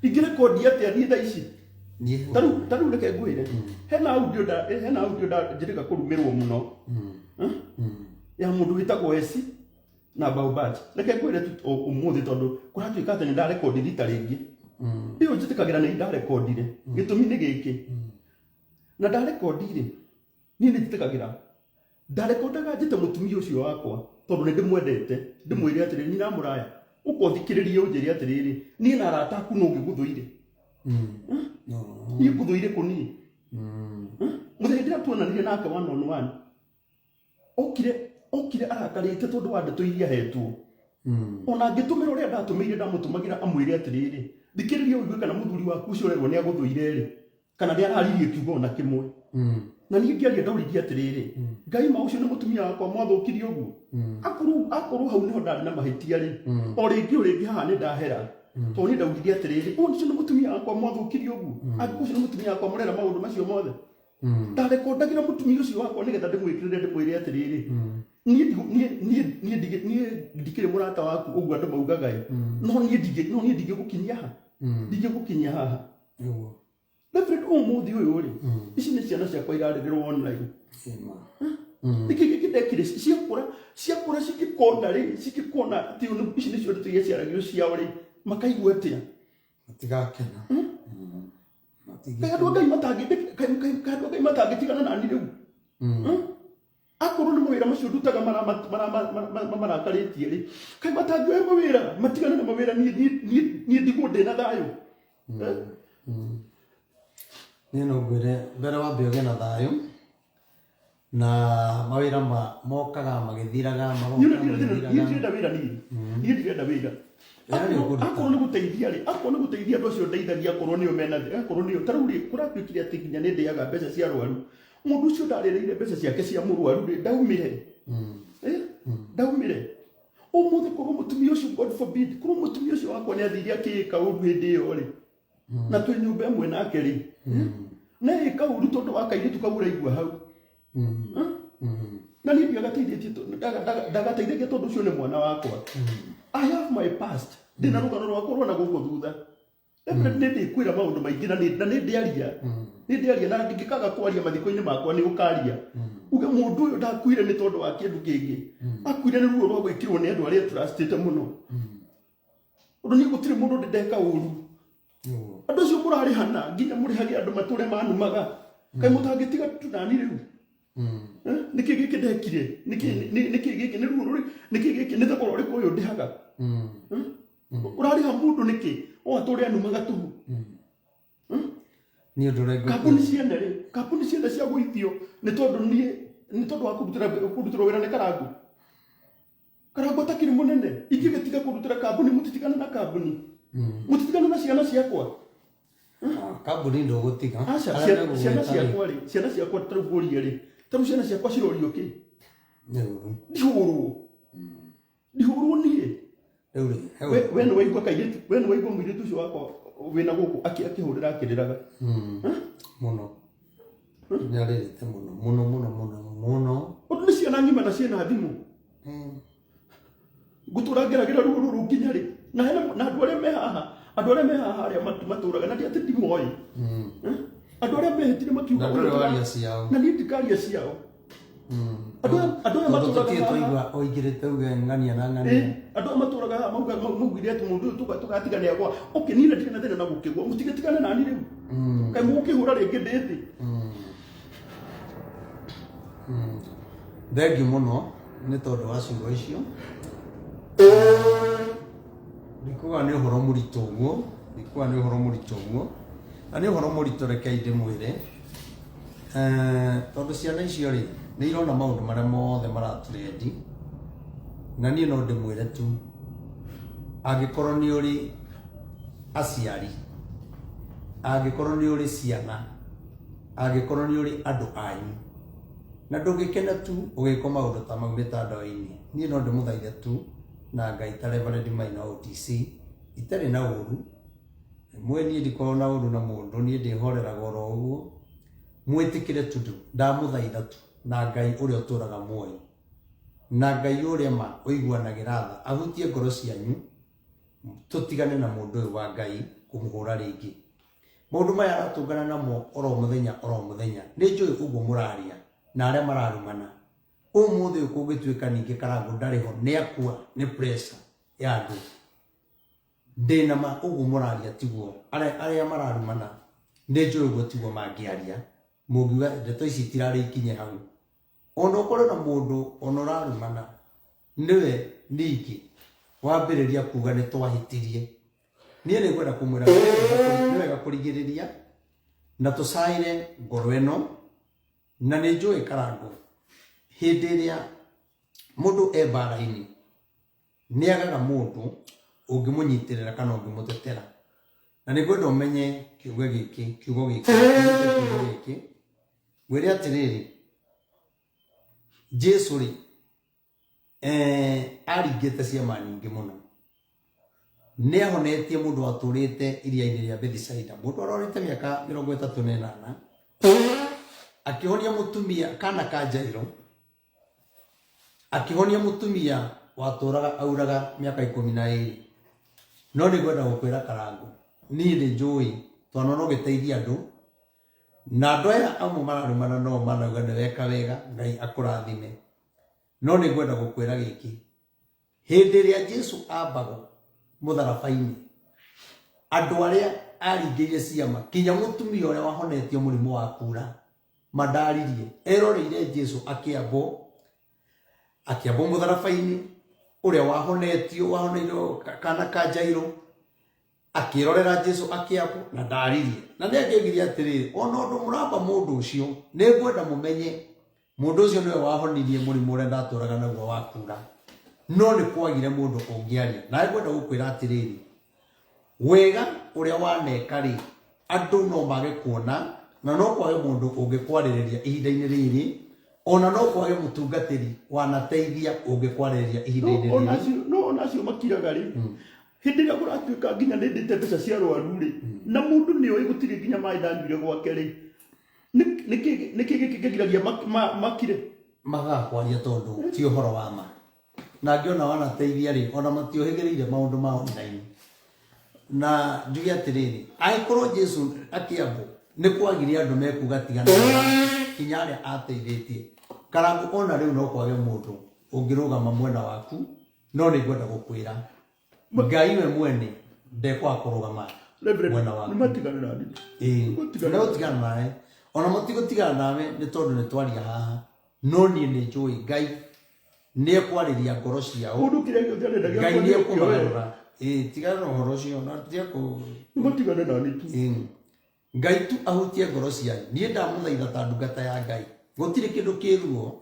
Ingĩrekondi atĩa niĩ thaa ici? Niĩ. Ta rĩu reke ngwĩre, hena audio nda njĩrĩga kũrumĩrwo mũno, ya mũndũ wĩtagwo Esi na Baobab. Reke ngwĩre tu ũmũthĩ, tondũ kũratuĩka atĩ nĩ ndarekondi rita rĩngĩ. Ĩyo njĩtĩkagĩra nĩ ndarekondire, gĩtũmi nĩ gĩkĩ, na ndarekondi rĩ, niĩ nĩ njĩtĩkagĩra ndarekondaga njĩte mũtumia ũcio wakwa tondũ nĩ ndĩmwendete, ndĩmwĩre atĩrĩrĩ, nyina mũraya, ũkothikĩrĩrie ũnjĩre atĩrĩrĩ, niĩ na arata aku no ngĩgũthũire? Niĩ ngũthũire kũ niĩ? Mũthenya ndĩra tuonanire nake one on one, okire arakarĩte tondũ wa ndeto iria hetwo. Ona ngĩtũmĩra ũrĩa ndatũmĩire, ndamũtũmagĩra amwĩre atĩrĩrĩ, thikĩrĩria ũigue kana mũthuri waku ũcio ũrerwo nĩ agũthũire rĩ, kana nĩ araririe kiugo ona kĩmwe. Na niĩ ngĩaria ndaũririe atĩrĩrĩ, Ngai ma ũcio nĩ mũtumia wakwa mwathũkirie ũguo? Akorwo hau nĩho ndarĩ na mahĩtia rĩ, o rĩngĩ o rĩngĩ haha nĩ ndahera, tondũ niĩ ndaugire atĩrĩrĩ, ũyũ ũcio nĩ mũtumia wakwa mwathũkirie ũguo? Angĩkorwo ũcio nĩ mũtumia wakwa mũrera maũndũ macio mothe, ndarekondagĩra mũtumia ũcio wakwa nĩgetha ndĩmwĩkĩrĩre, ndĩmwĩre atĩrĩrĩ, niĩ niĩ ndikĩrĩ mũrata waku ũguo andũ maugaga ĩ, no niĩ ndingĩgũkinyia ha, ndingĩgũkinyia haha. Nĩguo. Reverend, ũmũthĩ ũyũ rĩ, ici nĩ ciana ciakwa irarĩrĩrwo online. Ĩma. Nĩkĩ gĩkĩ ndekire? Ciakũra cingĩkona rĩ, cingĩkona atĩ ici nĩcio ndeto iria ciaragio ciao rĩ, makaigua atĩa? Matigakena. Kaĩ andũ a Ngai kaĩ andũ a Ngai matangĩtigana nani rĩu? Akorwo nĩ mawĩra macio ndutaga marakarĩtie rĩ, kaĩ matangĩoya mawĩra matigane na mawĩra, niĩ ndigwo ndĩna thayũ? Eh? Niĩ no ngwĩre mbere wambe ũgĩe na thayũ, na mawĩra mokaga magĩthiraga, magoka Niĩ ndirĩ thĩna, niĩ magĩthiraga. Ndirenda wĩra niĩ. Niĩ ndirenda wĩra. Wĩra nĩ ũkũruta. Akorwo nĩ gũteithia rĩ, akorwo nĩ gũteithia andũ acio ndeithagia, akorwo nĩo mena thĩ, akorwo nĩo ta rĩu rĩ, kũratuĩkire atĩ nginya nĩ ndĩaga mbeca cia arwaru. Mũndũ ũcio ndarĩrĩire mbeca ciake cia mũrwaru rĩ, ndaumire. Eh? Ndaumire. Ũmũthĩ korwo mũtumia ũcio, God forbid, korwo mũtumia ũcio wakwa nĩ athire akĩĩka ũru hĩndĩ ĩyo rĩ, na twĩ nyũmba ĩmwe nake rĩ, na ĩka ũru tondũ wa kairĩtu kau ũraigua hau. Eh? Na niĩ ndiagateithĩtie ndagateithagia tondũ ũcio nĩ mwana wakwa. I have my past, ndĩna rũgano rwakwa rwa na gũkũ thutha. Reverend, nĩ ndĩkwĩra maũndũ maingĩ na nĩ ndĩaria, nĩ ndĩaria, na ndingĩkaga kwaria mathiko-inĩ makwa nĩ ũkaria uge mũndũ ũyũ ndakuire nĩ tondũ wa kĩndũ kĩngĩ, akuire nĩ ruo rwa gwĩkĩrwo nĩ andũ arĩa trustĩte mũno, ũndũ niĩ gũtirĩ mũndũ ndĩ ndeka ũru. Nĩguo. Andũ acio mũrarĩhana nginya mũrĩhage andũ matũre manumaga, kaĩ mũtangĩtiga tunani rĩu? Eh? Nĩkĩ gĩkĩ ndekire? Nĩkĩ gĩkĩ nĩ ruo rũrĩ? Nĩkĩ gĩkĩ nĩ thogora ũrĩkũ ũyũ ndĩhaga? Eh? Ũrarĩha mũndũ nĩkĩ o atũre anumaga tũhu? Niĩ ũndũ ũrĩa Kambuni ciene rĩ, kambuni ciene cia gũithio nĩ tondũ niĩ, nĩ tondũ wa kũrutĩrwo wĩra nĩ Karangu. Karangu atakĩrĩ mũnene, ingĩgĩtiga kũrutĩra kambuni, mũtitigane na kambuni, mũtitigane na ciana ciakwa. Kambuni ndũgũtiga. Aca. Arĩa Ciana megũgwĩta rĩ, ciakwa rĩ, ciana ciakwa, tarĩu ngũrie rĩ, tarĩu ciana ciakwa cirorio kĩ? Nĩ ũru. Ndihũrwo, ndihũrwo niĩ. Rĩu rĩ, he We nĩ waigua kairĩtu, we nĩ waigua mũirĩtu ũcio wakwa wĩna gũkũ akĩhũrĩra akĩrĩraga? Mũno nĩ arĩrĩte mũno mũno mũno mũno mũno. Ũndũ nĩ ciana ng'ima na ciĩna thimũ. Ngũtũra ngeragĩra ruo rũrũ nginya rĩ? Na hena na andũ arĩa me haha, andũ arĩa me haha arĩa matũraga na ndi atĩ ndimoĩ. Eh? Andũ arĩa mehĩtire makiuga Na ndũrĩ ũyũ waria ciao. Na niĩ ndikaria ciao. Andũ aya Tondũ matũraga tũtirĩ haha twaigua ũingĩrĩte uge ng'ania na ng'ania. Andũ aya matũraga haha maugire atĩ mũndũ ũyũ tũgatigana agwa. Okay, niĩ ndirĩ na thĩna na gũkĩgwa, mũtigĩtigane nani rĩu. Kaĩ mũgũkĩhũra rĩngĩ ndĩ thĩ? Thengiũ mũno nĩ tondũ wa ciugo icio. Ndikuga nĩ ũhoro mũritũ ũguo, ndikuga nĩ ũhoro mũritũ ũguo, na nĩ ũhoro mũritũ. Rekei ndĩmwĩre, tondũ ciana icio rĩ, nĩ irona maũndũ marĩa mothe maratũrendi, na niĩ no ndĩmwĩre tu, angĩkorwo nĩ ũrĩ aciari, angĩkorwo nĩ ũrĩ ciana, angĩkorwo nĩ ũrĩ andũ anyu, na ndũngĩkena tu ũgĩkwo maũndũ ta mau mĩtandao-inĩ, niĩ no ndĩmũthaithe tu na Ngai ta Reverend Maina OTC, itarĩ na ũru mwe, niĩ ndikoragwo na ũru na mũndũ, niĩ ndĩhoreraga oro ũguo, mwĩtĩkĩre tu, ndamũthaitha tu na Ngai ũrĩa ũtũraga muoyo, na Ngai ũrĩa ma ũiguanagĩra tha, ahutie ngoro cianyu, tũtigane na mũndũ ũyũ wa Ngai kũmũhũra rĩngĩ. Maũndũ maya aratũngana namo oro mũthenya oro mũthenya, nĩ njũĩ ũguo mũraria na arĩa mararumana. Ũmũthĩ ũyũ kũngĩtuĩka ningĩ Karangũ ndarĩ ho, nĩ akua nĩ pressure ya andũ, ndĩna ma ũguo mũraria tiguo arĩa mararumana, nĩ njũĩ ũguo tiguo mangĩaria. Mũngiuga ndeto ici itirarĩ ikinye hau, ona ũkorwo na mũndũ ona ũrarumana nĩwe ningĩ wambĩrĩria kuga nĩ twahĩtirie. Niĩ nĩ ngwenda kũmwĩra nĩ wega kũrigĩrĩria na tũcaĩre ngoro ĩno, na nĩ njũĩ Karangũ hĩndĩ ĩrĩa mũndũ e mbara-inĩ nĩ agaga mũndũ ũngĩmũnyitĩrĩra kana ũngĩmũtetera, na nĩ ngwenda ũmenye kiugo gĩkĩ, kiugo gĩkĩ, ũnyite kiugo gĩkĩ. Ngwĩre atĩrĩrĩ, Jesu rĩ, aringĩte ciama nyingĩ mũno. Nĩ ahonetie mũndũ watũrĩte iria-inĩ rĩa Bethisaida, mũndũ arwarĩte mĩaka 38, akĩhonia mũtumia kana ka Jairo, akĩhonia mũtumia watũraga auraga mĩaka 12. No nĩ ngwenda gũkwĩra Karangũ, niĩ nĩ njũĩ twanona ũgĩteithia andũ, na andũ aya amwe mararumana no manauga nĩ weka wega, Ngai akũrathime. No nĩ ngwenda gũkwĩra gĩkĩ, hĩndĩ ĩrĩa Jesu ambagwo mũtharaba-inĩ, andũ arĩa aringĩire ciama, kinya mũtumia ũrĩa wahonetio mũrimũ wa kura, mandaririe, eroreire Jesu akĩambwo, akĩambwo mũtharaba-inĩ, ũrĩa wahonetio, wahoneirwo kana ka Jairo, akĩrorera Jesu akĩambwo na ndaririe. Na nĩ angĩoigire atĩrĩrĩ, ona ũndũ mũramba mũndũ ũcio, nĩ ngwenda mũmenye mũndũ ũcio nĩwe wahonirie mũrimũ ũrĩa ndatũraga naguo wa kura. No nĩ kwagire mũndũ ũngĩaria. Na ngwenda gũkwĩra atĩrĩrĩ, wega ũrĩa waneka rĩ, andũ no mage kuona, na no kwage mũndũ ũngĩkwarĩrĩria ihinda-inĩ rĩrĩ, ona no kwage mũtungatĩri wanateithia ũngĩkwarĩrĩria ihinda-inĩ No, ona rĩrĩ. acio no ona acio makiraga rĩ, hĩndĩ ĩrĩa kũratuĩka nginya nĩ ndĩte mbeca cia rwaru rĩ, na mũndũ nĩ oĩ gũtirĩ nginya maĩ ndanyuire gwake rĩ, nĩkĩ gĩkĩ kĩgiragia makire? Magaga kwaria tondũ ti ũhoro wa ma. Na angĩona wanateithia rĩ, ona matiohĩgĩrĩire maũndũ ma online. Na njuge atĩrĩrĩ, angĩkorwo Jesu akĩambwo nĩ kwagire andũ mekuga tigana kinya arĩa ateithĩtie, Karangũ ona rĩu no kwage mũndũ ũngĩrũgama mwena waku, no nĩ ngwenda gũkwĩra Ngai we mwene ndekwaga kũrũgama Reverend, mwena waku. nĩmatigane na niĩ. Ĩĩ, Nĩmatigane. nĩgũtigana nawe, ona matigũtigana nawe nĩ tondũ nĩ twaria haha, no niĩ nĩ njũĩ Ngai nĩ ekwarĩria ngoro ciao. Mũndũ kĩrĩa gĩothe arenda Ngai gĩakwa nĩ nĩ ũkĩoe. ekũmagarũra. Ĩĩ, tigana na ũhoro ũcio na tiga kũ Nĩmatigane na niĩ tu. Ĩĩ. Ngai tu ahutie ngoro cianyu. Niĩ ndamũthaitha ta ndungata ya Ngai, gũtirĩ kĩndũ kĩruo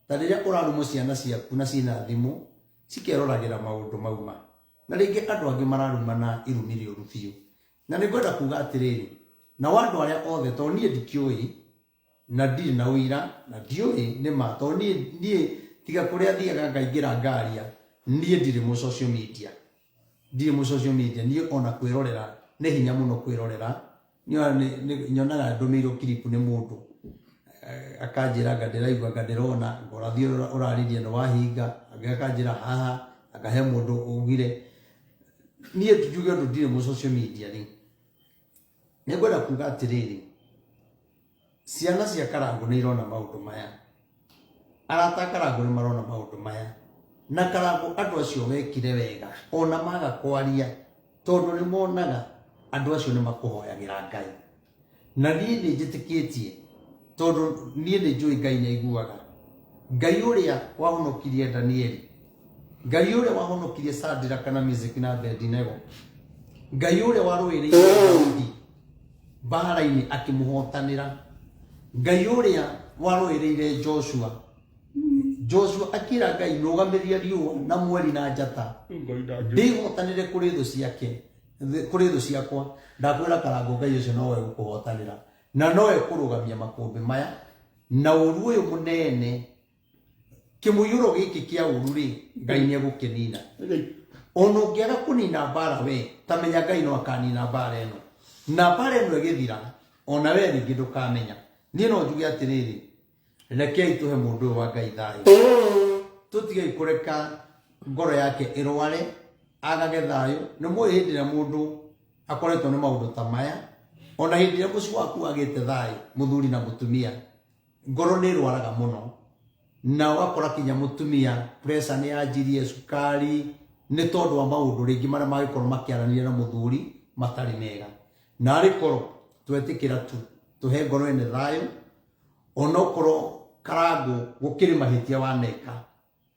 ta rĩrĩa ũrarumwo ciana ciaku na ciĩna thimũ cikeroragĩra maũndũ mau ma. Na rĩngĩ andũ angĩ mararumana irumi rĩũru biũ. Na nĩ ngwenda kuga atĩrĩrĩ, nao andũ arĩa othe, tondũ niĩ ndikĩũĩ na ndirĩ na ũira na ndiũĩ nĩ ma, tondũ niĩ tiga kũrĩa thiaga ngaingĩra ngaria, niĩ ndirĩ mũ social media. Ndirĩ mũ social media, niĩ ona kwĩrorera nĩ hinya mũno kwĩrorera. Niĩ ona nyonaga ndũmĩirwo clip nĩ mũndũ, akanjĩra anga ndĩraigua anga ndĩrona, anga ũrathiĩ ũraririe nĩ wahinga, angĩ akanjĩra haha, anga he mũndũ ugire. Niĩ njuge ũndũ ndirĩ mũ social media rĩ, nĩ ngwenda kuga atĩrĩrĩ, ciana cia Karangũ nĩ irona maũndũ maya, arata a Karangũ nĩ marona maũndũ maya, na Karangũ andũ acio wekire wega ona maga kwaria, tondũ nĩ monaga andũ acio nĩ makũhoyagĩra Ngai. Na niĩ nĩ njĩtĩkĩtie, tondũ niĩ nĩ njũĩ Ngai nĩ aiguaga. Ngai ũrĩa wahonokirie Danieli, Ngai ũrĩa wahonokirie Shadraka na Meshaki na Abednego, Ngai ũrĩa warũĩrĩire Daudi mbara-inĩ akĩmũhotanĩra, Ngai ũrĩa warũĩrĩire Joshua, Joshua akĩra Ngai nũgamĩria riũa na mweri na njata, ndĩhotanĩre kũrĩ thũ ciake, kũrĩ thũ ciakwa. Ndakwĩra Karangũ, Ngai ũcio nowe ũkũhotanĩra na nowe ũkũrũgamia makũmbĩ maya na ũru ũyũ mũnene, kĩmũiyũro gĩkĩ kĩa ũru rĩ, Ngai nĩ egũkĩnina. Ona ũngĩaga kũnina mbara we, ta menya Ngai no akanina mbara ĩno, na mbara ĩno ĩgĩthira ona we rĩngĩ ndũkamenya. Niĩ no njuge atĩrĩrĩ, rekei tũhe mũndũ ũyũ wa Ngai thayũ, tũtigei kũreka ngoro yake ĩrware agage thayũ. Nĩ mũĩ hĩndĩ ĩrĩa mũndũ akoretwo nĩ maũndũ ta maya, ona hĩndĩ ĩrĩa mũciĩ waku wagĩte thayũ, mũthuri na mũtumia, ngoro nĩ ĩrwaraga mũno, na ũgakora kinya mũtumia pressure nĩ yanjirie, cukari, nĩ tondũ wa maũndũ rĩngĩ marĩa mangĩkorwo makĩaranĩria na mũthuri matarĩ mega. Na arĩ korwo twetĩkĩra tu tũhe ngoro ĩne thayũ, onokorwo Karangũ gũkĩrĩ mahĩtia waneka,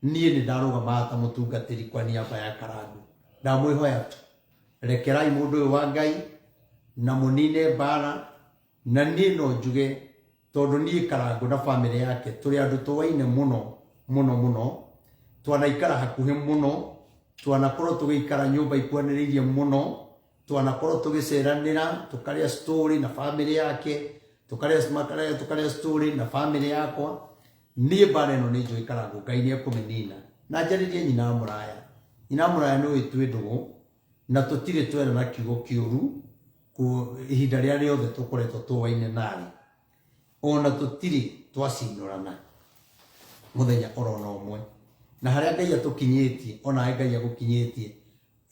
niĩ nĩ ndarũgamaga ta mũtungatĩri kwa niaba ya Karangũ. Ndamwĩhoya tu, rekerai mũndũ ũyũ wa Ngai na mũnine mbara. Na niĩ no njuge, tondũ niĩ Karangũ na bamĩrĩ yake tũrĩ andũ tũwaine mũno mũno mũno, twanaikara hakuhĩ mũno, twanakorwo tũgĩikara nyũmba ikuhanĩrĩirie mũno, twanakorwo tũgĩceranĩra, tũkarĩa story na bamĩrĩ yake. Tũkarĩa tũkarĩa story na family yakwa. Niĩ mbara ĩno nĩ njũĩ Karangũ Ngai nĩ ekũmĩnina. Na njarĩrie nyina wa mũraya. Nyina wa mũraya nĩ ũĩ twĩ ndũgũ na tũtirĩ twerana kiugo kĩũru ihinda rĩrĩa rĩothe tũkoretwo tũwaine nawe. Ona tũtirĩ twacinũrana mũthenya orona ũmwe. Na harĩa Ngai atũkinyĩtie, onawe Ngai agũkinyĩtie.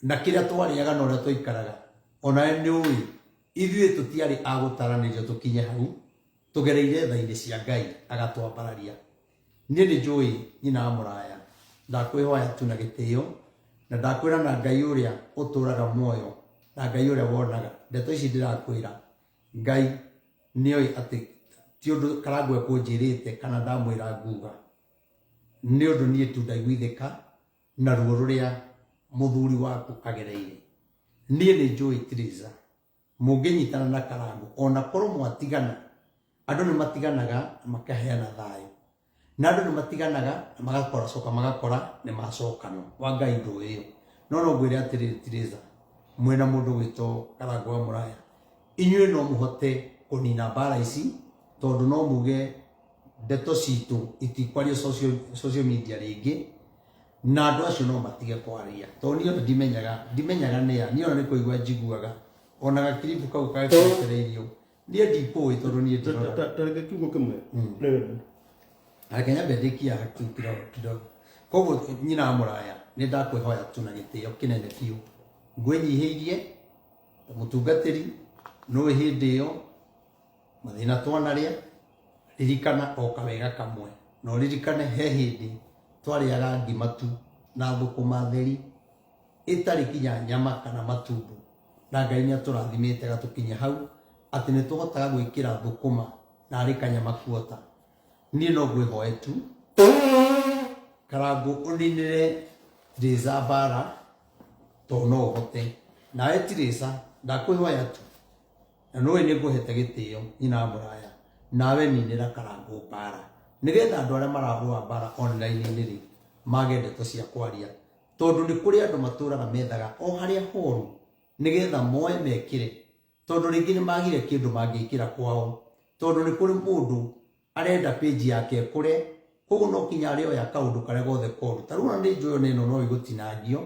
Na kĩrĩa twarĩaga na ũrĩa twaikaraga, onawe nĩ ũĩ ithuĩ tũtiarĩ a gũtaranĩrio tũkinye hau, tũgereire tha-inĩ cia Ngai agatwambararia. Niĩ nĩ njũĩ nyina wa mũraya, ndakwĩhoya tu na gĩtĩo, na ndakwĩra na Ngai ũrĩa ũtũraga muoyo, na Ngai ũrĩa wonaga. Ndeto ici ndĩrakwĩra, Ngai nĩoĩ atĩ ti ũndũ Karangũ ekũnjĩrĩte kana ndamwĩra nguga. Nĩ ũndũ niĩ tu ndaiguithĩka na ruo rũrĩa mũthuri waku agereire. Niĩ nĩ njũĩ Theresa, mũngĩnyitana na Karangũ, ona korwo mwatigana, andũ nĩ matiganaga na makaheana thayũ. Na andũ nĩ matiganaga na magakora coka magakora nĩ macokanwo. Wa Ngai ndũĩ ĩyo. No no ngwĩre atĩrĩrĩ Theresa, mwĩna mũndũ gwĩtwo Karangũ wa Mũraya, inyuĩ no mũhote kũnina mbara ici, tondũ no muge ndeto citũ itikwario social media rĩngĩ, na andũ acio no matige kwaria. Tondũ niĩ ona ndimenyaga nĩa, niĩ ona nĩ kũigua njiguaga. Ona gakiribu kau gakĩrekereirio, niĩ ndikũĩ tondũ niĩ ndiroraga. Ta reke kiugo kĩmwe. Reverend. Reke nyambe ndĩkie haha tu kidogo kidogo. Koguo nyina wa mũraya, nĩ ndakwĩhoya tu na gĩtĩo kĩnene biũ. Ngwĩnyihĩirie ta mũtungatĩri, nũĩ hĩndĩ ĩyo mathĩna twanarĩa, ririkana o kawega kamwe. Na ũririkane he hĩndĩ twarĩaga ngima tu na thũkũma theri, ĩtarĩ kinya nyama kana matumbo. Na Ngai nĩ atũrathimĩte agatũkinyia hau atĩ nĩ tũhotaga gwĩkĩra thũkũma na arĩ kanyama kuota. Niĩ no ngwĩhoe tu Karangũ ũninĩre Theresa mbara tondũ no ũhote. Nawe Theresa ndakwĩhoya tu na nĩũĩ nĩ ngũhete gĩtĩo nyina wa mũraya, nawe ninĩra Karangũ mbara nĩgetha andũ arĩa mararũa mbara online-inĩ rĩ mage ndeto cia kwaria, tondũ nĩ kũrĩ andũ matũraga methaga o harĩa horu nĩgetha moe mekĩre, tondũ rĩngĩ nĩ magire kĩndũ mangĩkĩra kwao, tondũ nĩ kũrĩ mũndũ arenda page yake ĩkũre, koguo no kinya arĩoya kaũndũ karĩa gothe koru. Ta rĩu ona nĩ njũĩ ona ĩno no ĩgũtinangio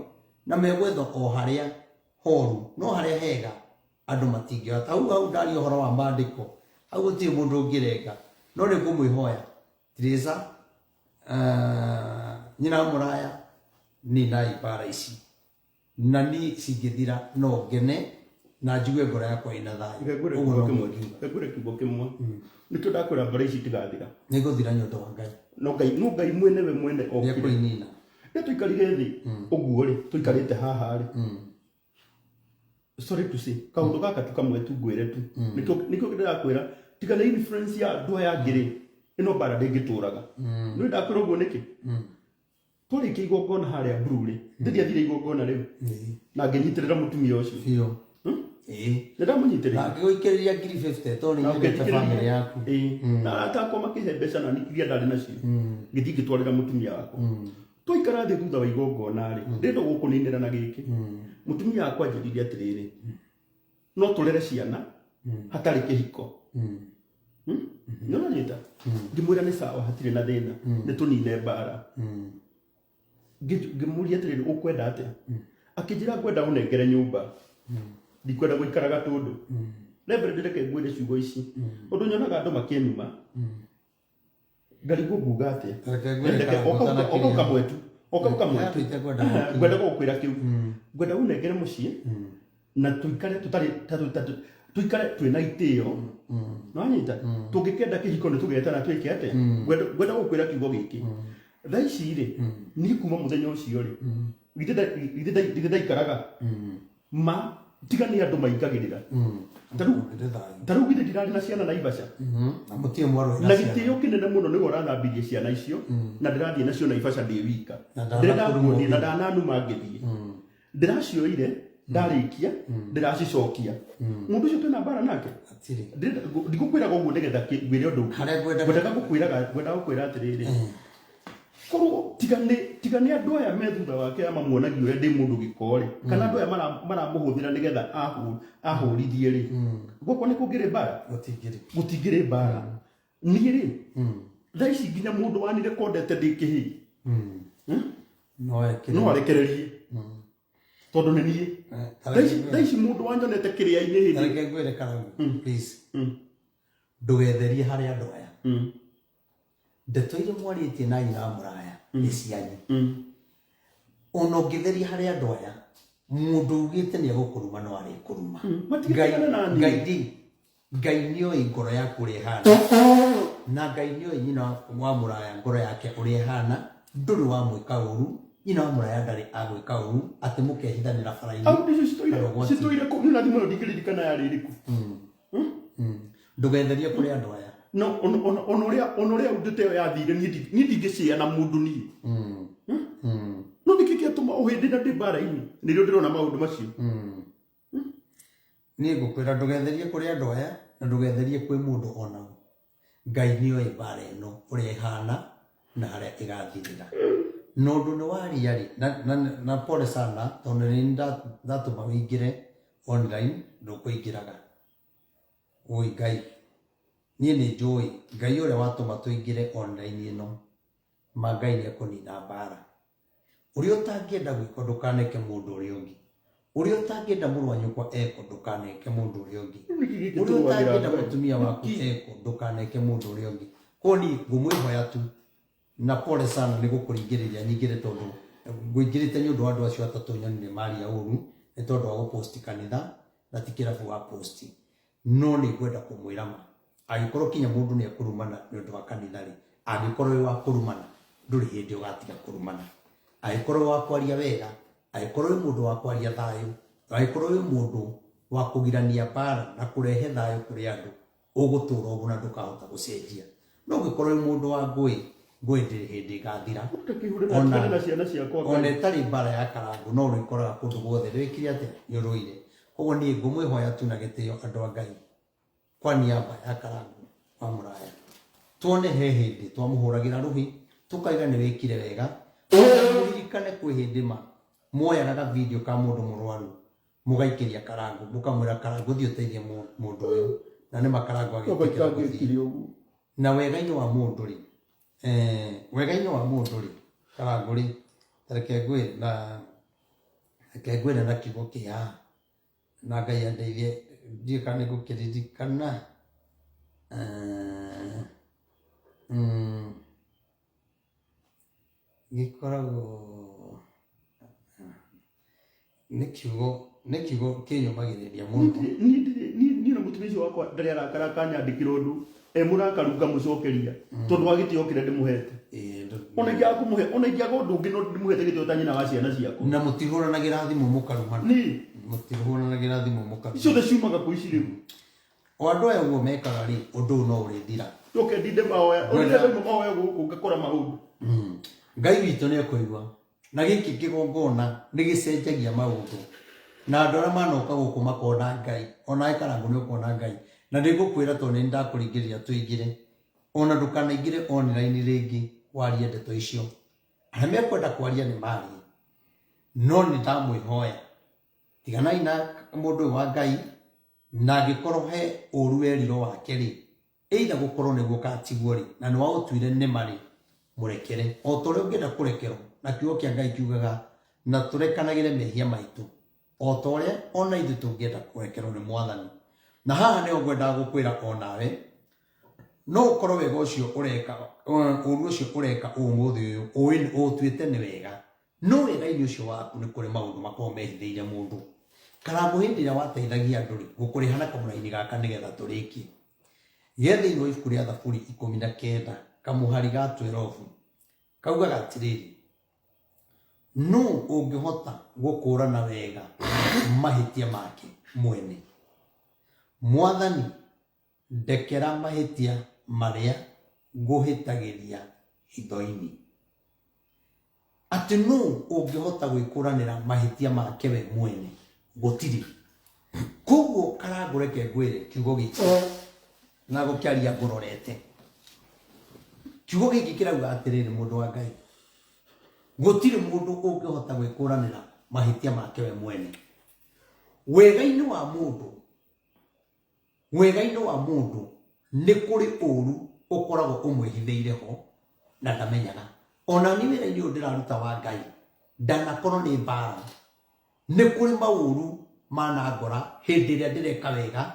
na megwetha o harĩa horu, no harĩa hega andũ matingĩoya. Ta hau hau ndaria ũhoro wa maandĩko, hau gũtirĩ mũndũ ũngĩrenga. No nĩ ngũmwĩhoya Theresa, nyina wa mũraya, ninai mbara ici. Na niĩ cingĩthira no ngene na njigue ngoro yakwa ĩna thayũ. Reke ngwĩre Ũguo kiugo no kĩmwe. ingiuga. Reke ngwĩre kiugo kĩmwe. Nĩkĩo ndakwĩra mbara ici itigathira. Nĩ igũthira nĩ ũndũ wa Ngai. No Ngai, no Ngai mwene we mwene okire. Nĩekũinina. Rĩrĩa tũikarire thĩ ũguo rĩ, tũikarĩte haha rĩ. Sorry to say, kaũndũ gaka tu kamwe tu ngwĩre tu. Nĩkĩo nĩkĩo ndĩrakwĩra, tiga na influence ya andũ aya angĩ rĩ, ĩno mbara ndĩngĩtũraga. Nĩ ndakwĩra ũguo nĩkĩ? Twarĩkia igongona harĩa Blue rĩ, ndĩthiathire igongona rĩu na ngĩnyitĩrĩra mũtumia ũcio. Biũ. Ĩĩ. Nĩ ndamũnyitĩrĩire. Na ngĩgũikĩrĩria 50,000 tondũ nĩ Na nyendete ũkĩnjikĩrĩria. family yaku. Ĩĩ. Na arata akwa makĩhe mbeca na iria ndarĩ nacio. Ngĩthiĩ ngĩtwarĩra mũtumia wakwa. Twaikara thĩ thutha wa igongona rĩ, ndĩrenda gũkũninĩra na gĩkĩ. Mũtumia wakwa anjĩrire atĩrĩrĩ, no tũrere ciana hatarĩ kĩhiko. Nĩ ũranyita? Ngĩmwĩra nĩ sawa, hatirĩ na thĩna, nĩ tũnine mbara. Ngĩmũria atĩrĩrĩ, ũkwenda atĩa? Akĩnjĩra ngwenda ũnengere nyũmba. Ndikwenda gũikara gatũndũ. Reverend, reke ngwĩre ciugo ici. Ũndũ nyonaga andũ makĩnuma. Ngarigwo nguga atĩa? Reke ngwĩre Reke, Karangũ oka ũtanakĩria. oka kamwe tu. Oka kamwe tu. Yambĩte kwenda gũkinya. Ngwenda gũkwĩra kĩu. Ngwenda ũnengere mũciĩ na tuikare tũtarĩ tuikare twĩna itĩo. Nĩwanyita? Tũngĩkenda kĩhiko nĩ tũgetana twĩke atĩa? Ngwenda ngwenda gũkwĩra kiugo gĩkĩ. Thaa ici rĩ, niĩ kuma mũthenya ũcio rĩ, githĩ ndaikaraga ma tiga nĩ andũ maingagĩrĩra. Ta rĩu Ndĩ thayũ. ta rĩu githĩ ndirarĩ na ciana Naivasha. Na mũtirĩ mwarũĩ Na na ciana. gĩtĩo kĩnene mũno nĩwe ũrathambirie ciana icio na ndĩrathiĩ nacio Naivasha ndĩ wika. Na Ndĩrenda ndanakurumwo nguonie na ndananuma ngĩthiĩ. Ndĩracioire, ndarĩkia, ndĩracicokia. Mũndũ ũcio twĩna mbara nake. Hatirĩ. Ndigũkwĩraga ũguo nĩgetha ngwĩre ũndũ ũngĩ. Harĩa ngwendaga- Ngwendaga gũkwĩraga, ngwendaga gũkwĩra atĩrĩrĩ. Korwo tiga nĩ andũ aya me thutha wake aya mamuonagia ũrĩa ndĩ mũndũ gĩko rĩ, kana andũ aya maramũhũthĩra nĩgetha ahũrithie rĩ, gwakwa nĩ kũngĩrĩ mbara? Gũtingĩrĩ. Gũtingĩrĩ mbara. Niĩ rĩ, thaa ici nginya mũndũ wanirekondete ndĩ kĩhĩĩ, No ekĩre. No arekererie, tondũ nĩ niĩ. Thaa ici mũndũ wanyonete kĩrĩa-inĩ hĩndĩ Tareke ngwĩre, Karangũ, please, ndũgetherie harĩ andũ aya. Ndeto iria mwarĩtie na nyina wa mũraya nĩ cianyu. Ona ũngĩtheria harĩ andũ aya, mũndũ ugĩte nĩ egũkũruma no arĩkũruma. Matigĩtigane na niĩ. Ngai ndĩ Ngai nĩoĩ ngoro yaku ũrĩa ĩhana, na Ngai nĩoĩ nyina wa mũraya ngoro yake ũrĩa ĩhana. Ndũrĩ wamwĩka ũru, nyina wa mũraya ndarĩ agwĩka ũru atĩ mũkehithanĩra bara-inĩ. Audio icio citũire Kana ũgwati. Citũire kũu. Niĩ na thimũ ĩyo ndingĩririkana yarĩ ĩrĩkũ. Ndũgetherie kũrĩ andũ aya. No ona ũrĩa audio ta ĩyo yathire, niĩ ndingĩcĩa na mũndũ niĩ. No nĩkĩ kĩatũma o hĩndĩ na ndĩ mbara-inĩ nĩrĩo ndĩrona maũndũ macio? Niĩ ngũkwĩra ndũgetherie kũrĩ andũ aya na ndũgetherie kwĩ mũndũ ona ũ. Ngai nĩoĩ mbara ĩno ũrĩa ĩhana na harĩa ĩgathirĩra. Na ũndũ nĩ waria rĩ, na pole sana, tondũ nĩ ndatũma ũingĩre online, ndũkũingĩraga. Ũi Ngai, niĩ nĩ njũĩ Ngai ũrĩa watũma tũingĩre online ĩno, ma Ngai nĩ ekũnina mbara. Ũrĩa ũtangĩenda gwĩkwo ndũkaneke mũndũ ũrĩa ũngĩ. Ũrĩa ũtangĩenda mũrũ wa nyũkwa ekwo ndũkaneke mũndũ ũrĩa ũngĩ. Nĩkĩ gĩkĩ Ũrĩa tũrũagĩra ũtangĩenda Ngai? mũtumia waku ekwo ndũkaneke mũndũ ũrĩa ũngĩ. Koguo niĩ ngũmwĩhoya tu, na pole sana nĩ gũkũringĩrĩria nyingĩre, tondũ ngũingĩrĩte nĩ ũndũ wa andũ acio atatũ nyonire maria ũru nĩ tondũ wa gũposti kanitha na ti kĩrabu wa posti. No nĩ ngwenda kũmwĩra ma, angĩkorwo kinya mũndũ nĩ ekũrumana nĩ ũndũ wa kanitha rĩ, angĩkorwo wĩ wa kũrumana, ndũrĩ hĩndĩ ũgatiga kũrumana. Angĩkorwo wĩ wa kwaria wega, angĩkorwo wĩ mũndũ wa kwaria thayũ, angĩkorwo wĩ mũndũ wa kũgirania mbara na kũrehe thayũ kũrĩ andũ, ũgũtũra ũguo na ndũkahota gũcenjia. No ũngĩkorwo wĩ mũndũ wa ngũĩ, ngũĩ ndĩrĩ hĩndĩ ĩgathira. Ũtakĩhure na tigane na ciana ciakwa. Ona ĩtarĩ mbara ya Karangũ, no ũrĩkoraga kũndũ guothe rĩkire atĩa nĩ ũrũire. Koguo niĩ ngũmwĩhoya tu na gĩtĩo, andũ a Ngai, kwa niaba ya Karangũ wa mũraya, tuone he hĩndĩ twamũhũragĩra rũhĩ tũkaiga nĩ wĩkire wega. Mũririkane kwĩ hĩndĩ ma muoyaga ga video ka mũndũ mũrwaru, mũgaikĩria Karangũ, mũkamwĩra, "Karangũ, thiĩ ũteithie mũndũ ũyũ," na nĩ makarangũ agĩtĩkĩra gũthiĩ. Itangĩkire ũguo. Na wega-inĩ wa mũndũ rĩ, wega-inĩ wa mũndũ rĩ, Karangũ rĩ, reke ngwĩre na kiugo kĩ haha, na Ngai andeithie, ndiũĩ kana nĩ ngũkĩririkana. Gĩkoragwo nĩ kiugo kĩnyũmagĩrĩria mũno. Niĩ na mũtumia ũcio wakwa ndarĩ arakara akanyandĩkĩra ũndũ e mũrakaru ngamũcokeria, tondũ wa gĩtĩo kĩrĩa ndĩmũhete. Ona ingĩaga kũmũhe, ona ingĩaga ũndũ ũngĩ, no ndĩmũhete gĩtĩo ta nyina wa ciana ciakwa. Na mũtihũranagĩra thimũ mũkarumana. Niĩ Mũtihũranagĩra thimũ mũkarumana. Ciothe ciumaga kũ ici rĩu? O andũ aya ũguo mekaga rĩ, ũndũ ũyũ no ũrĩthira. Njoke ndinde mahoya ũrĩa ndauma mahoya gũkũ ngakora maũndũ. Ngai witũ nĩ ekũigua, na gĩkĩ kĩgongona nĩ gĩcenjagia maũndũ, na andũ arĩa manoka gũkũ makona Ngai, onawe Karangũ nĩ ũkona Ngai. Na nĩ ngũkwĩra, tondũ nĩ ndakũringĩrĩria tũingĩre, ona ndũkanaingĩre online rĩngĩ warie ndeto icio. Arĩa mekwenda kwaria nĩ marie, no nĩ ndamwĩhoya, tiganai na mũndũ ũyũ wa Ngai. Na angĩkorwo he ũru werirwo wake rĩ, either gũkorwo nĩguo katiguo rĩ, na nĩ waũtuire nĩma rĩ, mũrekere o ta ũrĩa ũngĩenda kũrekerwo. Na kiugo kĩa Ngai kiugaga na tũrekanagĩre mehia maitũ o ta ũrĩa ona ithuĩ tũngĩenda kũrekerwo nĩ Mwathani. Na haha nĩho ngwendaga gũkwĩra, onawe no ũkorwo wega ũcio ũreka, ũru ũcio ũreka ũmũthĩ ũyũ ũĩ ũtuĩte nĩ wega, no wega-inĩ ũcio waku nĩ kũrĩ maũndũ makoragwo mehithĩire mũndũ. Karangũ, hĩndĩ ĩrĩa wateithagia andũ rĩ, ngũkũrĩha na kamũraini gaka nĩgetha tũrĩkie ge thĩinĩ wa ibuku rĩa Thaburi 19 kamũhari ga 12, kaugaga atĩrĩrĩ, "Nũ ũngĩhota gũkũrana wega mahĩtia make mwene? Mwathani, ndekera mahĩtia marĩa ngũhĩtagĩria hitho-inĩ." Atĩ nũ ũngĩhota gwĩkũranĩra mahĩtia make we mwene? Gũtirĩ. Koguo Karangũ, reke ngwĩre kiugo gĩkĩ na gũkĩaria ngũrorete. Kiugo gĩkĩ kĩrauga atĩrĩrĩ, mũndũ wa Ngai, Gũtirĩ mũndũ ũngĩhota gwĩkũranĩra mahĩtia make we mwene. Wega-inĩ wa mũndũ, wega-inĩ wa mũndũ nĩ kũrĩ ũru ũkoragwo ũmwĩhithĩire ho na ndamenyaga. Ona niĩ wĩra-inĩ ũyũ ndĩraruta wa Ngai, ndanakorwo nĩ mbara, nĩ kũrĩ maũru manangora hĩndĩ ĩrĩa ndĩreka wega.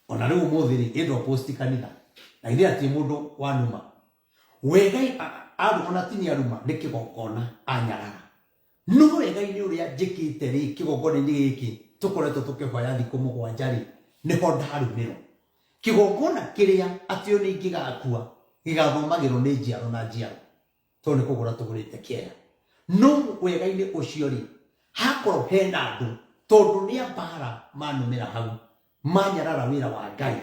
Ona rĩu ũmũthĩ rĩ, ĩ ndo post kanitha, na githĩ hatirĩ mũndũ wanuma. Wega ona ti nĩ aruma, nĩ kĩgongona anyarara. No wega-inĩ ũrĩa njĩkĩte rĩ, kĩgongona-inĩ gĩkĩ tũkoretwo tũkĩhoya thikũ 7 rĩ, nĩho ndarumĩrwo. Kĩgongona kĩrĩa atĩ o nĩ ingĩgakua gĩgathomagĩrwo nĩ njiaro na njiaro, tondũ nĩ kũgũra tũgũrĩte kĩega. No wega-inĩ ũcio rĩ, hakorwo hena andũ, tondũ nĩ a mbara manumĩra hau, manyarara wĩra wa Ngai,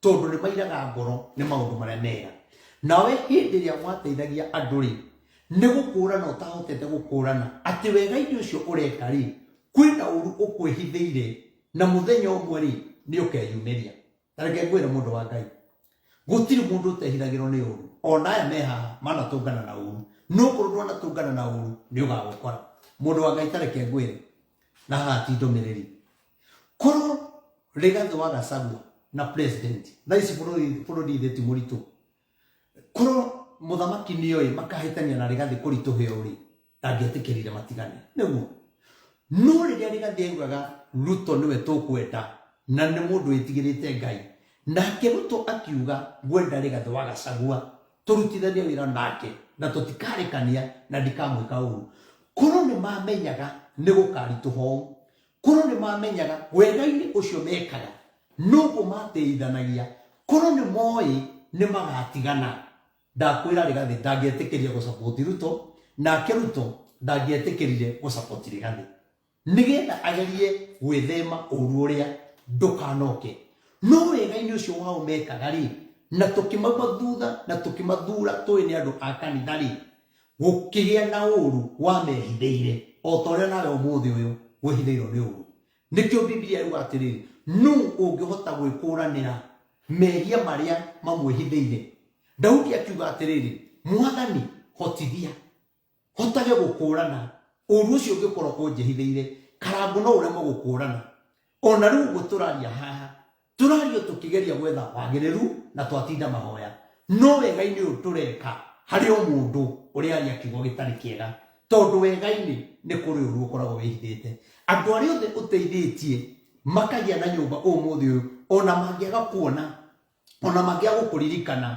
tondũ nĩ mairaga ngoro nĩ maũndũ marĩa mega. Nawe hĩndĩ ĩrĩa wateithagia andũ rĩ, nĩ gũkũrana ũtahotete gũkũrana atĩ wega-inĩ ũcio ũreka rĩ, kwĩna ũru ũkwĩhithĩire, na mũthenya ũmwe rĩ, nĩ ũkeyumĩria. Ta reke ngwĩre mũndũ wa Ngai, gũtirĩ mũndũ ũtehithagĩrwo nĩ ũru. Ona aya me haha manatũngana na ũru, no korwo ndwanatũngana na ũru nĩ ũgagũkora. Mũndũ wa Ngai, ta reke ngwĩre, na haha ti ndũmĩrĩri, korwo Rigathĩ wa Gachagua na president thaa ici bũrũri thĩ ti mũritũ, korwo mũthamaki nĩoĩ makahĩtania na Rigathĩ kũritũhĩo rĩ, ndangĩetĩkĩrire matigane. Nĩguo no rĩrĩa Rigathĩ augaga Ruto nĩwe tũkwenda na nĩ mũndũ wĩtigĩrĩte Ngai, nake Ruto akiuga ngwenda Rigathĩ wa Gachagua tũrutithanie wĩra nake na tũtikarekania na ndikamwĩka ũru, korwo nĩ mamenyaga nĩ gũkaritũha ũũ, korwo nĩ mamenyaga wega-inĩ ũcio mekaga noguo matĩithanagia, korwo nĩ moĩ nĩ magatigana, ndakwĩra Rigathĩ ndangĩetĩkĩria gũsapoti Ruto, nake Ruto ndangĩetĩkĩrire gũsapoti Rigathĩ, nĩgetha agerie gwĩthema ũru ũrĩa ndũkanoke. No wega-inĩ ũcio wao mekaga rĩ, na tũkĩmauma thutha na tũkĩmathura tũĩ nĩ andũ a kanitha rĩ, gũkĩgĩa na ũru wamehithĩire, o ta ũrĩa nawe ũmũthĩ ũyũ wĩhithĩirwo nĩ ũru. Nĩkĩo Biblia yuga atĩrĩrĩ, nũ ũngĩhota gwĩkũranĩra mehia marĩa mamwĩhithĩire? Daudi akiuga atĩrĩrĩ, Mwathani, hotithia hotage gũkũrana ũru ũcio ũngĩkorwo ũnjĩhithĩire. Karangũ no ũremwo gũkũrana. Ona rĩu ũguo tũraria haha, tũrario tũkĩgeria gwetha wagĩrĩru na twatinda mahoya, no wega-inĩ ũyũ tũreka harĩ o mũndũ ũrĩa aria kiugo gĩtarĩ kĩega, tondũ wega-inĩ nĩ kũrĩ ũru ũkoragwo wĩhithĩte. Andũ arĩa othe ũteithĩtie makagĩa na nyũmba ũmũthĩ ũyũ, ona mangĩaga kuona, ona mangĩaga gũkũririkana,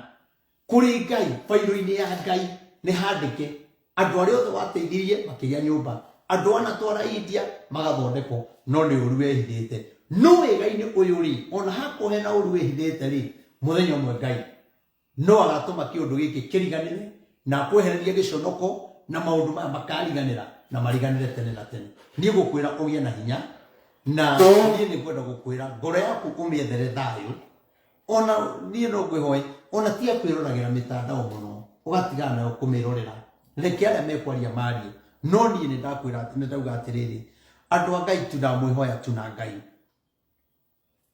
kũrĩ Ngai, bairũ-inĩ ya Ngai nĩ handĩke andũ arĩa othe wateithirie makĩgĩa nyũmba, andũ anatwara India magathondekwo, no nĩ ũru wehithĩte. No wega-inĩ ũyũ rĩ, ona hakorwo hena ũru wĩhithĩte rĩ, mũthenya ũmwe Ngai no agatũma kĩũndũ gĩkĩ kĩriganĩre na akwehererie gĩconoko, na maũndũ maya makariganĩra na mariganĩre tene na tene. Niĩ ngũkwĩra ũgĩe na hinya, na niĩ nĩ ngwenda gũkwĩra ngoro yaku ũmĩethere thayũ. Ona niĩ no ngwĩhoe, ona tiga kwĩroragĩra mĩtandao mũno, ũgatigana nayo kũmĩrorera, reke arĩa mekwaria marie. No niĩ nĩ ndakwĩra, nĩ ndauga atĩrĩrĩ, andũ a Ngai tu ndamwĩhoya tu na Ngai.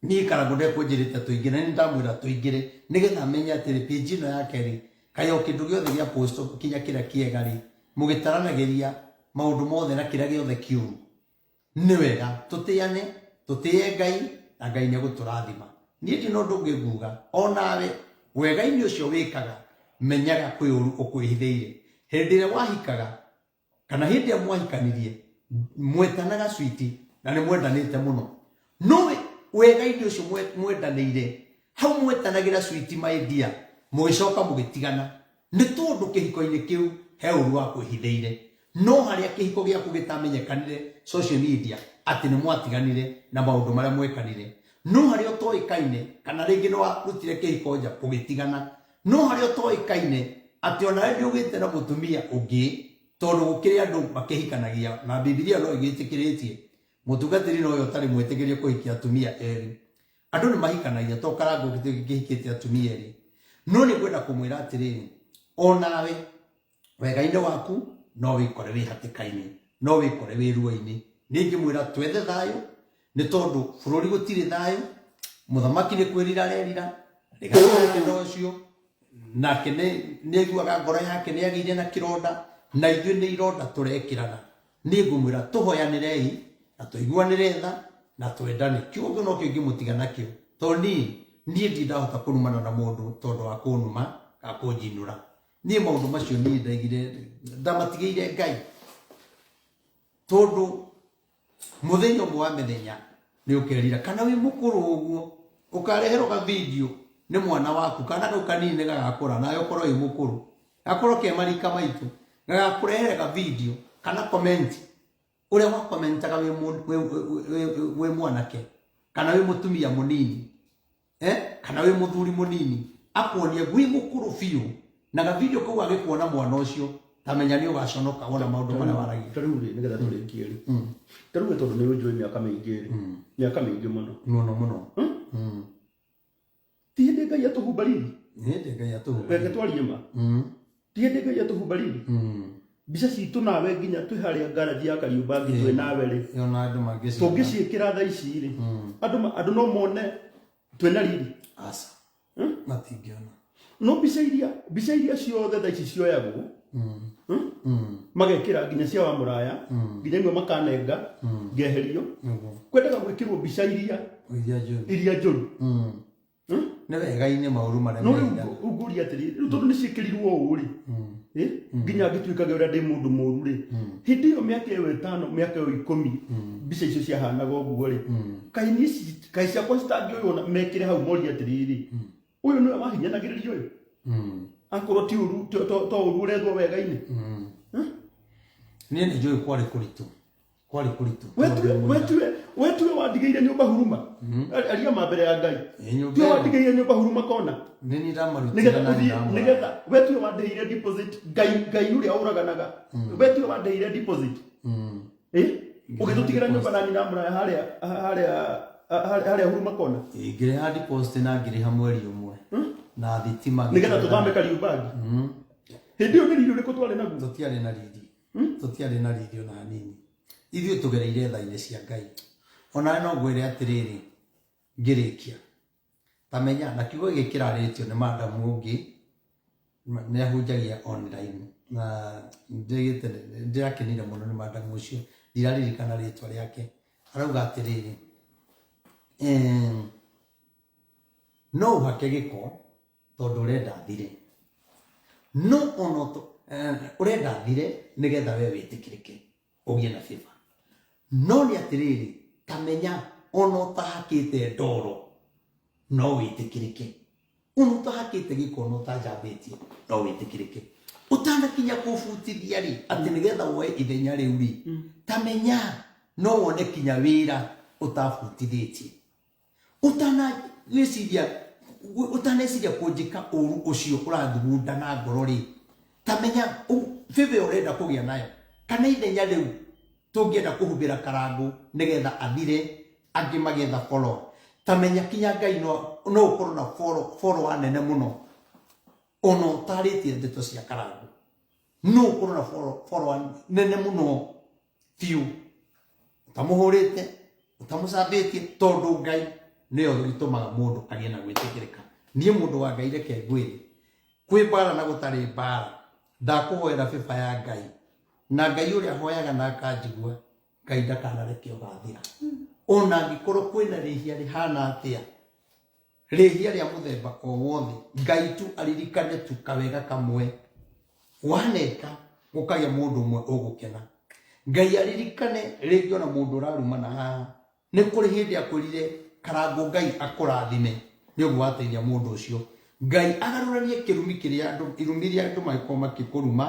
Niĩ Karangũ ndekũnjĩrĩte tũingĩre, na nĩ ndamwĩra tũingĩre nĩgetha amenye atĩrĩ page ĩno yake rĩ, kaĩ o kĩndũ gĩothe gĩa post kinya kĩrĩa kĩega rĩ, mũgĩtaranagĩria maũndũ mothe na kĩrĩa gĩothe kĩũru. Nĩ wega tũtĩane, tũtĩe Ngai, na Ngai nĩ egũtũrathima. Niĩ ndina ũndũ ũngĩ nguga, onawe wega-inĩ ũcio wĩkaga, menyaga kwĩ ũru ũkwĩhithĩire. Hĩndĩ ĩrĩa wahikaga kana hĩndĩ ĩrĩa mwahikanirie, mwetanaga switi na nĩ mwendanĩte mũno, no wega-inĩ ũcio mwendanĩire hau mwetanagĩra switi, my dear, mũgĩcoka mũgĩtigana, nĩ tondũ kĩhiko-inĩ kĩu he ũru wa kwĩhithĩire. No harĩa kĩhiko gĩaku gĩtamenyekanire social media atĩ nĩ mwatiganire na maũndũ marĩa mwekanire, no harĩa ũtoĩkaine kana rĩngĩ nĩ warutire kĩhiko nja ũgĩtigana, no harĩa ũtoĩkaine atĩ onawe nĩ ũgĩte na mũtumia ũngĩ, tondũ gũkĩrĩ andũ makĩhikanagia na Bibilia no ĩgĩtĩkĩrĩtie mũtungatĩri no ũyũ ũtarĩ mwĩtĩkĩrie kũhikia atumia erĩ. Andũ nĩ mahikanagia, to Karangũ kĩhikĩte atumia erĩ. No nĩ ngwenda kũmwĩra atĩrĩrĩ, onawe wega-inĩ waku no wĩkore wĩ hatĩka-inĩ, no wĩkore wĩ ruo-inĩ. Niĩ ingĩmwĩra twethe thayũ, nĩ tondũ bũrũri gũtirĩ thayũ. Mũthamaki nĩ kwĩrira arerira, Rigathĩ na ũcio nake nĩ aiguaga ngoro yake nĩ agĩire na kĩronda. Na ithuĩ nĩ ironda tũrekĩrana. Niĩ ngũmwĩra tũhoyanĩrei na tũiguanĩre tha na twendane. Kiugo kĩu nokĩo ingĩmũtiga nakĩo, tondũ niĩ niĩ ndirĩ ndahota kũrumana na mũndũ tondũ wa kũnuma kana kũnjinũra. Niĩ maũndũ macio niĩ ndaigire ndamatigĩire Ngai, tondũ muthenya ũmwe wa mĩthenya nĩ ũkerira kana wĩ mũkũrũ ũguo ũkareherwo ga video nĩ mwana waku kana kau kanini nĩ gagakũra nawe ũkorwo wĩ mũkũrũ gakorwo ke marika maitũ gagakũrehere ga video kana comment ũrĩa wakomentaga wĩ mwanake kana wĩ mũtumia mũnini kana wĩ mũthuri mũnini akuonie wĩ mũkũrũ biũ na gavideo kau agĩkuona mwana ũcio tamenya nĩ ũgaconoka wona maũndũ marĩa waragia. Ta rĩu rĩ, nĩgetha tũrĩkie rĩ, ta rĩu we tondũ nĩ ũnjũĩ mĩaka mĩingĩ rĩ, mĩaka mĩingĩ mũno. Mũno mũno. Ti hĩndĩ Ngai atũhumba riri? Nĩ hĩndĩ Ngai atũhumba. Reke twarie ma. Ti hĩndĩ Ngai atũhumba riri? Mbica citũ nawe nginya twĩ harĩa ngaraji ya Kariũmbangi twĩ nawe rĩ, Ona andũ mangĩciona. Tũngĩciĩkĩra thaa ici rĩ, andũ no mone twĩ na riri? Aca. Matingĩona. No mbica iria ciothe thaa ici cioyagwo, Magekĩra nginya cia wa mũraya, nginya imwe makanenga ngeherio, kwendaga gwĩkĩrwo mbica iria Iria njũru. Iria njũru. Nĩ wega-inĩ maũru marĩa No rĩu mehithaga. Ngũria atĩrĩrĩ, rĩu tondũ nĩ ciĩkĩrirwo ũũ rĩ, nginya ngĩtuĩkage ũrĩa ndĩ mũndũ mũru rĩ, hĩndĩ ĩyo mĩaka ĩyo 5, mĩaka ĩyo 10, mbica icio ciahanaga ũguo rĩ, kaĩ niĩ kaĩ ciakwa citangĩoywo na mekĩre hau morie atĩrĩrĩ, ũyũ nĩwe wahinyanagĩrĩria ũyũ, akorwo ti ũru to ũru ũrethwo wega-inĩ? Niĩ nĩ njũĩ kwarĩ kũritũ. Kwarĩ kũritũ. Wetue wandigĩire nyũmba huruma, aria ma mbere ya Ngai. Ĩ, nyũmba Tiwe ĩyo. Wandigĩire nyũmba huruma kona. Nĩ niĩ ndamarutire Nigetha na ũthiĩ ndamũra. Nigetha wetue wandĩhĩire deposit, Ngai ũrĩa ũraganaga, wetue wandĩhĩire deposit, ũgĩtũtigĩra nyũmba na nyina mũraya harĩa huruma kona. Ĩ, ngĩrĩha deposit na ngĩrĩha mweri ũmwe na thitima. Nigetha tũthame Kariũmbangi. Hĩndĩ ĩyo nĩ riri ũrĩkũ twarĩ naguo? Tũtiarĩ na riri. Tũtiarĩ na riri ona hanini. Ithuĩ tũgereire tha-inĩ cia Ngai. Onawe no ngwĩre atĩrĩrĩ, ngĩrĩkia, tamenya na kiugo gĩkĩ kĩrarĩtio nĩ madamu ũngĩ nĩ ahunjagia online na ndĩrakenire mũno nĩ madamu ũcio, ndiraririkana rĩtwa rĩake. Arauga atĩrĩrĩ, no ũhake gĩko tondũ ũrenda thire, no ona ũrenda thire nĩgetha we wĩtĩkĩrĩke ũgĩe na favor, no nĩ atĩrĩrĩ, tamenya ona ũtahakĩte ndoro no wĩtĩkĩrĩke, ona ũtahakĩte gĩko, ona ũtanjambĩtie no wĩtĩkĩrĩke. Ũtanakinya kũbutithia rĩ, atĩ nĩgetha woe ithenya rĩu rĩ, tamenya no wone kinya wĩra ũtabutithĩtie. Ũtanagĩciria, ũtaneciria kũnjĩka ũru ũcio ũrathugunda na ngoro rĩ, tamenya favor ĩyo ũrenda kũgĩa nayo kana ithenya rĩu tũngĩenda kũhumbĩra Karangũ nĩgetha athire angĩ magĩetha follow, tamenya kinya Ngai no ũkorwo na follower nene mũno ona ũtarĩtie ndeto cia Karangũ, no ũkorwo na follower nene mũno biũ ũtamũhũrĩte, ũtamũcambĩtie, tondũ Ngai nĩyo ĩtũmaga mũndũ agĩe na gwĩtĩkĩrĩka. Niĩ mũndũ wa Ngai, reke ngwĩre, kwĩ mbara na gũtarĩ mbara, ndakũhoera favor ya Ngai na Ngai ũrĩa hoyaga na akanjigua. Ngai ndakanareke ũgathira ona angĩkorwo kwĩna rĩhia rĩhana atĩa, rĩhia rĩa mũthemba o wothe. Ngai tu aririkane tu kawega kamwe waneka gũkagĩa mũndũ ũmwe ũgũkena. Ngai aririkane rĩngĩ ona mũndũ ũrarumana haha nĩ kũrĩ hĩndĩ akwĩrire, "Karangũ, Ngai akũrathime nĩ ũguo wateithia mũndũ ũcio." Ngai agarũranie kĩrumi kĩrĩa andũ, irumi iria andũ mangĩkorwo makĩkũruma,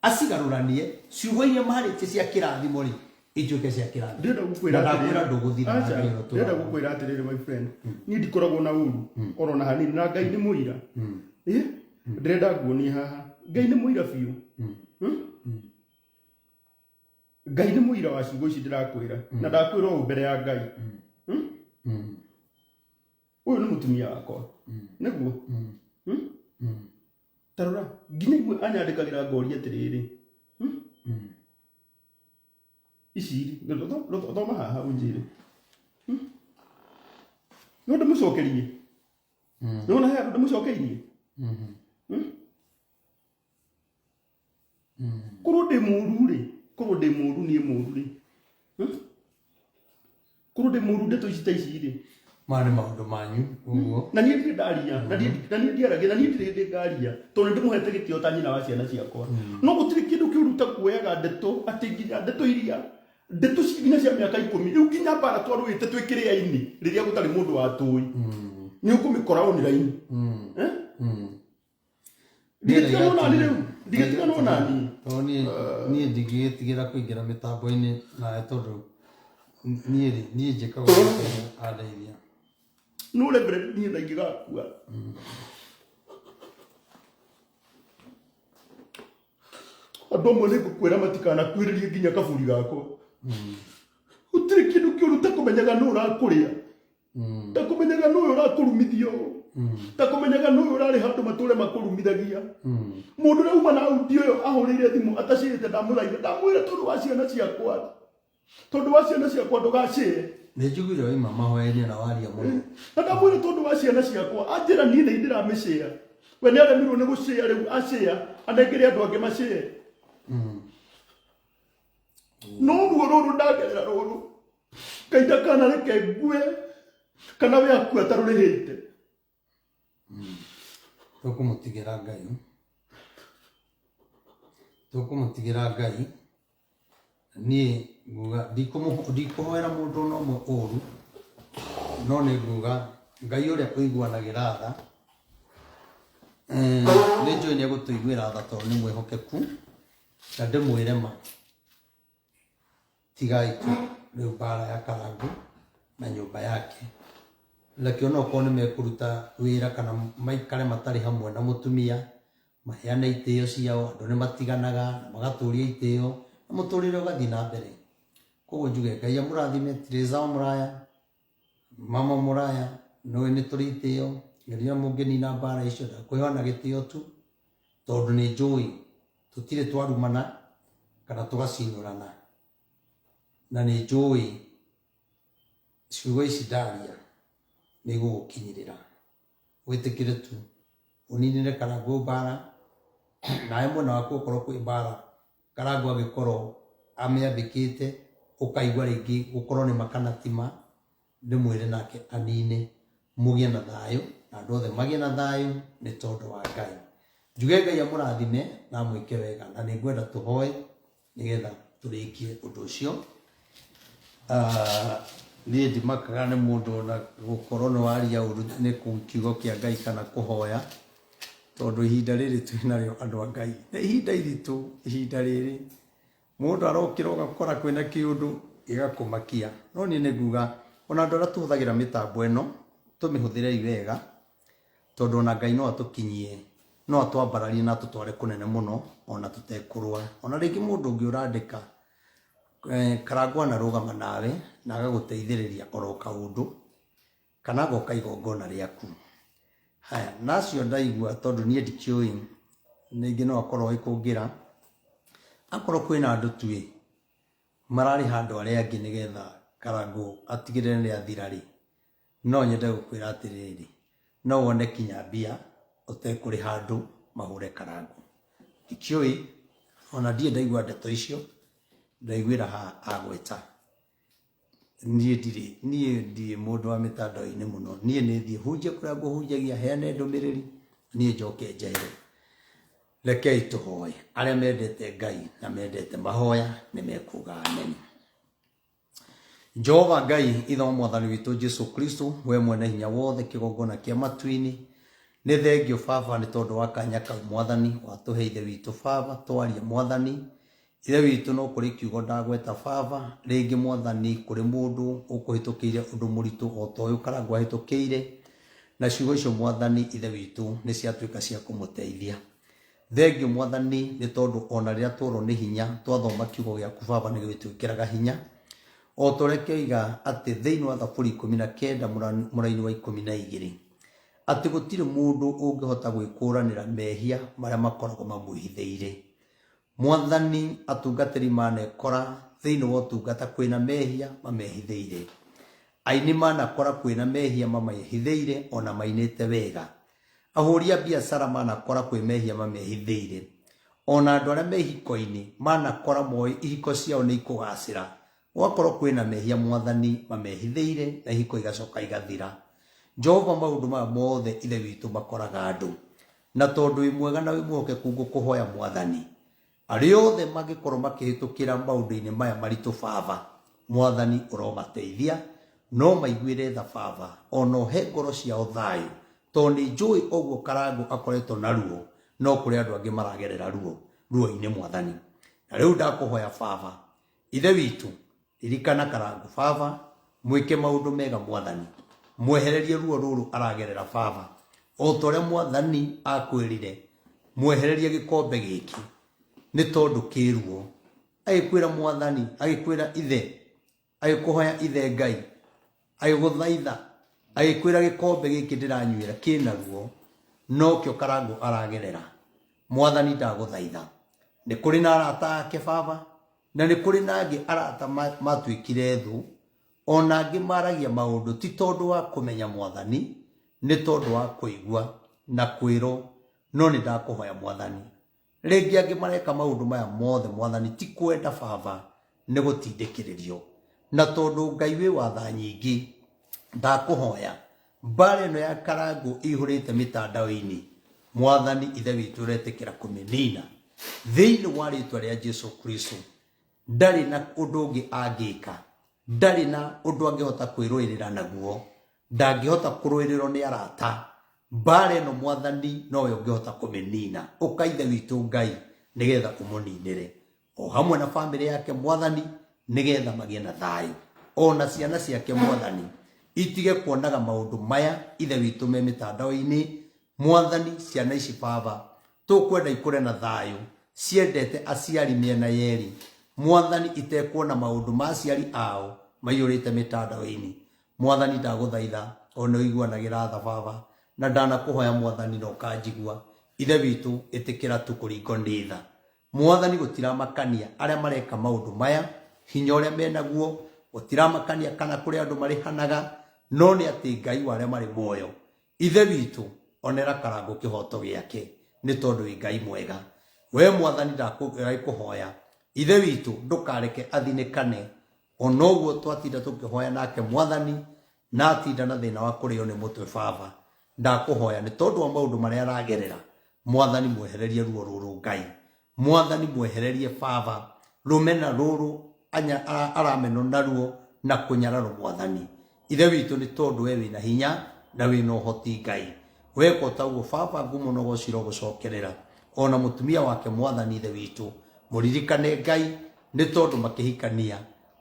acigarũranie ciugo iria marĩtie cia kĩrathimo rĩ, ituĩke cia kĩrathimo. Ndĩrenda gũkwĩra Na ndakwĩra atĩrĩrĩ. ndũgũthira na Aca, Ngai ũrĩa ndĩrenda ũtũũraga. gũkwĩra atĩrĩrĩ, my friend, niĩ ndikoragwo na ũru oro na hanini, na Ngai nĩ mũira. Ndĩrenda nguonie haha Ngai nĩ mũira biũ. Ngai nĩ mũira wa ciugo ici ndĩrakwĩra, na ndakwĩra ũũ mbere ya Ngai. Ũyũ nĩ mũtumia wakwa nĩguo. Ta rora nginya imwe anyandĩkagĩra ngoria atĩrĩrĩ, Ici rĩ, thoma haha ũnjĩre. No ndĩmũcokerie. Nĩwona he handũ ndĩmũcokeirie. Korwo ndĩ mũru rĩ, korwo ndĩ mũru niĩ mũru rĩ, Korwo ndĩ mũru ndeto ici ta ici rĩ. Maya nĩ maũndũ manyu ũguo. Na niĩ ndirĩ ndaria, na niĩ ndiaragia, na niĩ ndirĩ hĩndĩ ngaria, tondũ nĩ ndĩmũhete gĩtĩo ta nyina wa ciana ciakwa. No gũtirĩ kĩndũ kĩũru ta kuoyaga ndeto atĩ nginya ndeto iria ndeto nginya cia mĩaka ikũmi rĩu nginya mbara twarũĩte twĩ kĩrĩa-inĩ rĩrĩa gũtarĩ mũndũ watũĩ nĩ ũkũmĩkora online. Eh? Ndigĩtiganwo nani rĩu, ndigĩtiganwo nani. Tondũ niĩ niĩ ndingĩgĩtigĩra kũingĩra mĩtambo-inĩ nawe tondũ niĩ rĩ niĩ njĩkaga ũrĩa Ngai andeithia. No reverend niĩ na ingĩgakua. Andũ amwe nĩ ngũkwĩra matikanakuhĩrĩrie nginya kaburi gakwa. Gũtirĩ kĩndũ kĩũru ta kũmenyaga nũ ũrakũrĩa. Ta kũmenyaga nũ ũyũ ũrakũrumithia ũũ. Ta kũmenyaga nũ ũyũ ũrarĩ handũ matũre makũrumithagia. Mũndũ ũrĩa uma na audio ĩyo ahũrĩire thimũ atacĩĩte ndamũthaitha ndamwĩra tondũ wa ciana ciakwa. Tondũ wa ciana ciakwa ndũgacĩe. Nĩ njiguire waima mahoya-inĩ na waria mũno. Na ndamwĩra tondũ wa ciana ciakwa anjĩra niĩ nĩ ndĩramĩcĩa. We nĩ aremirwo nĩ gũcĩa rĩu acĩa anengere andũ angĩ macĩe. No ruo rũrũ ndagerera rũrũ Ngai ndakanareke ngue kana we akue atarũrĩhĩte. Tũkũmũtigĩra Ngai. Tũkũmũtigĩra Ngai. Niĩ nguga ndikũhoera mũndũ ona ũmwe ũru, no nĩ nguga Ngai ũrĩa ũiguanagĩra tha, nĩ njũĩ nĩ egũtũiguĩra tha tondũ nĩ mwĩhokeku, na ndĩmwĩre ma. Tigai tu rĩu mbara ya Karangũ na nyũmba yake. Reke onokorwo nĩ mekũruta wĩra kana maikare matarĩ hamwe na mũtumia, maheane itĩo ciao, andũ nĩ matiganaga na magatũria itĩo na mũtũrĩre ũgathiĩ na mbere. Koguo njuge Ngai amũrathime Teresa wa Mũraya, mama Mũraya, nĩũĩ nĩ tũrĩ itĩo, rĩrĩa mũngĩnina mbara icio ndakũheana gĩtĩo tu, tondũ nĩ njũĩ tũtirĩ twarumana kana tũgacinũrana, na nĩ njũĩ ciugo ici ndaria nĩ igũgũkinyĩrĩra. Wĩtĩkĩre tu ũninĩre Karangũ mbara, nawe mwena waku okorwo kwĩ mbara Karangũ angĩkorwo amĩambĩkĩte ũkaigua rĩngĩ gũkorwo nĩ ma kana ti ma, ndĩmwĩre nake anine mũgĩe na thayũ na andũ othe magĩe na thayũ nĩ tondũ wa Ngai. Njuge Ngai amũrathime na amwĩke wega na nĩ ngwenda tũhoe nĩgetha tũrĩkie ũndũ ũcio. Niĩ ndimakaga nĩ mũndũ ona gũkorwo nĩ waria ũru nĩ kiugo kĩa Ngai kana kũhoya, tondũ ihinda rĩrĩ twĩ narĩo andũ a Ngai nĩ ihinda iritũ, ihinda rĩrĩ mũndũ arokĩra ũgakora kwĩna kĩũndũ gĩgakũmakia. No niĩ nĩ nguga ona andũ arĩa tũhũthagĩra mĩtambo ĩno tũmĩhũthĩrei wega, tondũ ona Ngai no atũkinyie, no atwambararie na atũtware kũnene mũno ona tũtekũrũa. Ona rĩngĩ mũndũ ũngĩ ũrandĩka Karangũ anarũgama nawe na agagũteithĩrĩria oro kaũndũ kana agoka igongona rĩaku. Haya, na acio ndaigua tondũ niĩ ndikĩũĩ rĩngĩ no akorwo oĩ kũngĩra, akorwo kwĩna andũ tuĩ mararĩha andũ arĩa angĩ nĩgetha Karangũ atigĩrĩre nĩ athira rĩ, no nyende gũkwĩra atĩrĩrĩ, no wone kinya mbia ũtekũrĩha andũ mahũre Karangũ. Ndikĩũĩ, ona ndirĩ ndaigua ndeto icio, ndaiguĩra haha agweta. Niĩ ndirĩ, niĩ ndirĩ mũndũ wa mĩtandao-inĩ mũno, niĩ nĩ thiĩ hunjie kũrĩa ngũhunjagia, heane ndũmĩrĩri, niĩ njoke njehere. Rekei tũhoe, arĩa mendete Ngai na mendete mahoya nĩ mekuga ameni. Jehova Ngai, Ithe wa Mwathani witũ Jesu Kristo, we mwene hinya wothe, kĩgongona kĩa matu-inĩ, nĩ thengio Baba nĩ tondũ wa kanya kau Mwathani watũhe Ithe witũ Baba, twarie Mwathani, Ithe witũ no kũrĩ kiugo ndagweta Baba, rĩngĩ Mwathani kũrĩ mũndũ ũkũhĩtũkĩire ũndũ mũritũ o ta ũyũ Karangũ ahĩtũkĩire, na ciugo icio Mwathani Ithe witũ nĩ ciatuĩka cia kũmũteithia. Thengio Mwathani nĩ tondũ ona rĩrĩa tworwo nĩ hinya twathoma kiugo gĩaku Baba nĩ gĩtwĩkĩraga hinya. O ta ũrĩa kĩoiga atĩ thĩinĩ wa Thaburi 19 mũraini wa 12 atĩ gũtirĩ mũndũ ũngĩhota gwĩkũranĩra mehia marĩa makoragwo mamwĩhithĩire. Mwathani atungatĩri manekora thĩinĩ wa ũtungata kwĩna mehia mamehithĩire. Aini manakora kwĩna mehia mamehithĩire ona mainĩte wega. Ahũri a biacara manakora kwĩ mehia mamehithĩire. Ona andũ arĩa me ihiko-inĩ manakora moĩ ihiko ciao nĩ ikũgacĩra, gwakorwo kwĩna mehia Mwathani mamehithĩire na ihiko igacoka igathira. Jehova, maũndũ maya mothe Ithe witũ makoraga andũ, na tondũ wĩ mwega na wĩ mwĩhokeku ngũkũhoya Mwathani, arĩa othe mangĩkorwo makĩhĩtũkĩra maũndũ-inĩ maya maritũ Baba, Mwathani ũromateithia, no maiguĩre tha Baba, ona ũhe ngoro ciao thayũ, tondũ nĩ njũĩ ũguo Karangũ akoretwo na ruo, no kũrĩ andũ angĩ maragerera ruo ruo-inĩ Mwathani. Na rĩu ndakũhoya Baba, Ithe witũ, ririkana Karangũ Baba, mwĩke maũndũ mega Mwathani, mwehererie ruo rũrũ aragerera Baba, o ta ũrĩa Mwathani akwĩrire, mwehererie gĩkombe gĩkĩ, nĩ tondũ kĩ ruo. Agĩkwĩra Mwathani, agĩkwĩra Ithe, agĩkũhoya Ithe Ngai, agĩgũthaitha, agĩkwĩra gĩkombe gĩkĩ ndĩranyuĩra kĩna ruo, nokĩo Karangũ aragerera. Mwathani ndagũthaitha, nĩ kũrĩ na arata ake Baba, na nĩ kũrĩ na angĩ arata matuĩkire thũ, ona angĩ maragia maũndũ ti tondũ wa kũmenya Mwathani, nĩ tondũ wa kũigua na kwĩrwo, no nĩ ndakũhoya Mwathani, rĩngĩ angĩ mareka maũndũ maya mothe Mwathani ti kwenda Baba, nĩ gũtindĩkĩrĩrio. Na tondũ Ngai wĩ watha nyingĩ, ndakũhoya mbara ĩno ya Karangũ ĩihũrĩte mĩtandao-inĩ, Mwathani Ithe witũ ũretĩkĩra kũmĩnina thĩinĩ wa rĩtwa rĩa Jesu Kristo. Ndarĩ na ũndũ ũngĩ angĩka, ndarĩ na ũndũ angĩhota kwĩrũĩrĩra naguo, ndangĩhota kũrũĩrĩrwo nĩ arata. Mbara ĩno Mwathani nowe ũngĩhota kũmĩnina. Ũka Ithe witũ Ngai, nĩgetha ũmũninĩre o hamwe na bamĩrĩ yake Mwathani, nĩgetha magĩe na thayũ, ona ciana ciake Mwathani itige kuonaga maũndũ maya Ithe witũ me mĩtandao-inĩ. Mwathani, ciana ici Baba tũkwenda ikũre na thayũ, ciendete aciari mĩena yerĩ Mwathani, itekuona maũndũ ma aciari ao maiyũrĩte mĩtandao-inĩ. Mwathani ndagũthaitha, o nĩ ũiguanagĩra tha Baba, na ndanakũhoya Mwathani na ũkanjigua. Ithe witũ, ĩtĩkĩra tu kũringwo nĩ tha Mwathani. Gũtiramakania arĩa mareka maũndũ maya hinya ũrĩa menaguo, gũtiramakania kana kũrĩ andũ marĩhanaga, no nĩ atĩ Ngai wa arĩa marĩ muoyo, Ithe witũ, onera Karangũ kĩhoto gĩake, nĩ tondũ wĩ Ngai mwega. We Mwathani ndagĩkũhoya Ithe witũ, ndũkareke athinĩkane ona ũguo twatinda tũkĩhoya nake Mwathani, na atinda na thĩna wa kũrĩo nĩ mũtwe Baba. Ndakũhoya nĩ tondũ wa maũndũ marĩa aragerera Mwathani, mwehererie ruo rũrũ Ngai. Mwathani mwehererie Baba rũmena rũrũ aramenwo naruo na kũnyararwo Mwathani Ithe witũ, nĩ tondũ we wĩna hinya na wĩna ũhoti Ngai. Weka o ta ũguo Baba, ngumo na ũgociro gũcokerera ona mũtumia wake Mwathani Ithe witũ, mũririkane Ngai, nĩ tondũ makĩhikania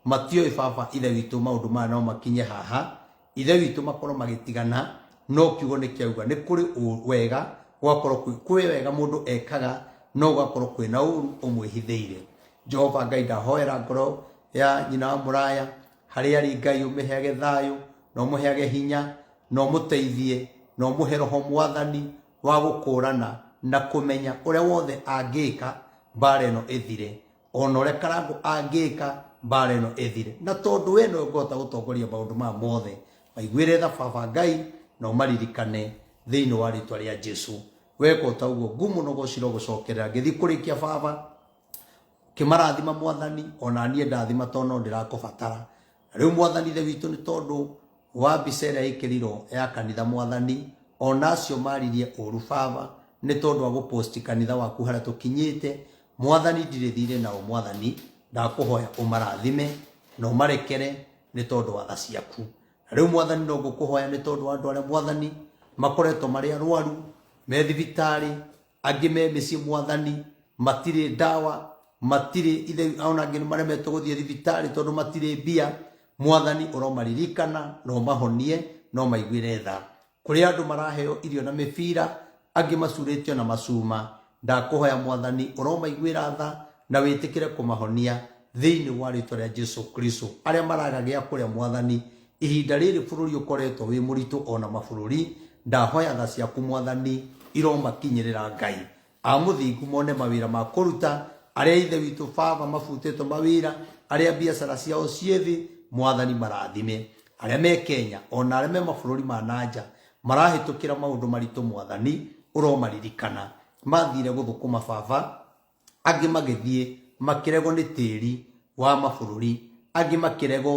matioĩ Baba Ithe witũ maũndũ maya no makinye haha Ithe witũ makorwo magĩtigana, no kiugo nĩ kĩauga nĩ kũrĩ wega gwakorwo kwĩ wega mũndũ ekaga, no gwakorwo kwĩna ũru ũmwĩhithĩire. Jehova Ngai, ndahoera ngoro ya nyina wa mũraya harĩa arĩ Ngai, ũmĩheage thayũ na ũmũheage hinya na ũmũteithie na ũmũhe roho Mwathani wa gũkũrana na kũmenya ũrĩa wothe angĩka mbara ĩno ĩthire, ona ũrĩa Karangũ angĩka mbara ĩno ĩthire. Na tondũ we nowe ũngĩhota gũtongoria maũndũ maya mothe, maiguĩre tha Baba Ngai na ũmaririkane thĩinĩ wa rĩtwa rĩa Jesu. Weka o ta ũguo, ngumo na ũgociro gũcokerera. Ngĩthiĩ kũrĩkia Baba, kĩmarathima Mwathani, ona niĩ ndathima tondũ no ndĩrakũbatara. Na rĩu Mwathani Ithe witũ, nĩ tondũ wa mbica ĩrĩa ĩkĩrirwo ya kanitha Mwathani, ona acio maririe ũru Baba nĩ tondũ wa gũposti kanitha waku harĩa tũkinyĩte Mwathani, ndirĩ thirĩ nao Mwathani, ndakũhoya ũmarathime na ũmarekere nĩ tondũ wa tha ciaku. Na rĩu Mwathani no ngũkũhoya nĩ tondũ wa andũ arĩa Mwathani makoretwo marĩ arwaru me thibitarĩ, angĩ me mĩciĩ Mwathani matirĩ ndawa, matirĩ ithe, ona angĩ nĩ maremetwo gũthiĩ thibitarĩ tondũ matirĩ mbia. Mwathani ũromaririkana na ũmahonie na ũmaiguĩre tha. Kũrĩ andũ maraheo irio na mĩbira, angĩ macurĩtio na macuma, ndakũhoya Mwathani ũromaiguĩra tha na wĩtĩkĩre kũmahonia thĩinĩ wa rĩtwa rĩa Jesu Kristo. Arĩa maraga gĩa kũrĩa Mwathani, ihinda rĩrĩ bũrũri ũkoretwo wĩ mũritũ ona mabũrũri, ndahoya tha ciaku Mwathani iromakinyĩrĩra Ngai. A mũthingu mone mawĩra ma kũruta, arĩa Ithe witũ Baba mabutĩtwo mawĩra, arĩa biacara ciao ciĩ thĩ, Mwathani marathime. Arĩa me Kenya ona arĩa me mabũrũri ma nanja marahĩtũkĩra maũndũ maritũ Mwathani ũromaririkana. Mathire gũthũkũma Baba Angĩ magĩthiĩ makĩregwo nĩ tĩri wa mabũrũri, angĩ makĩregwo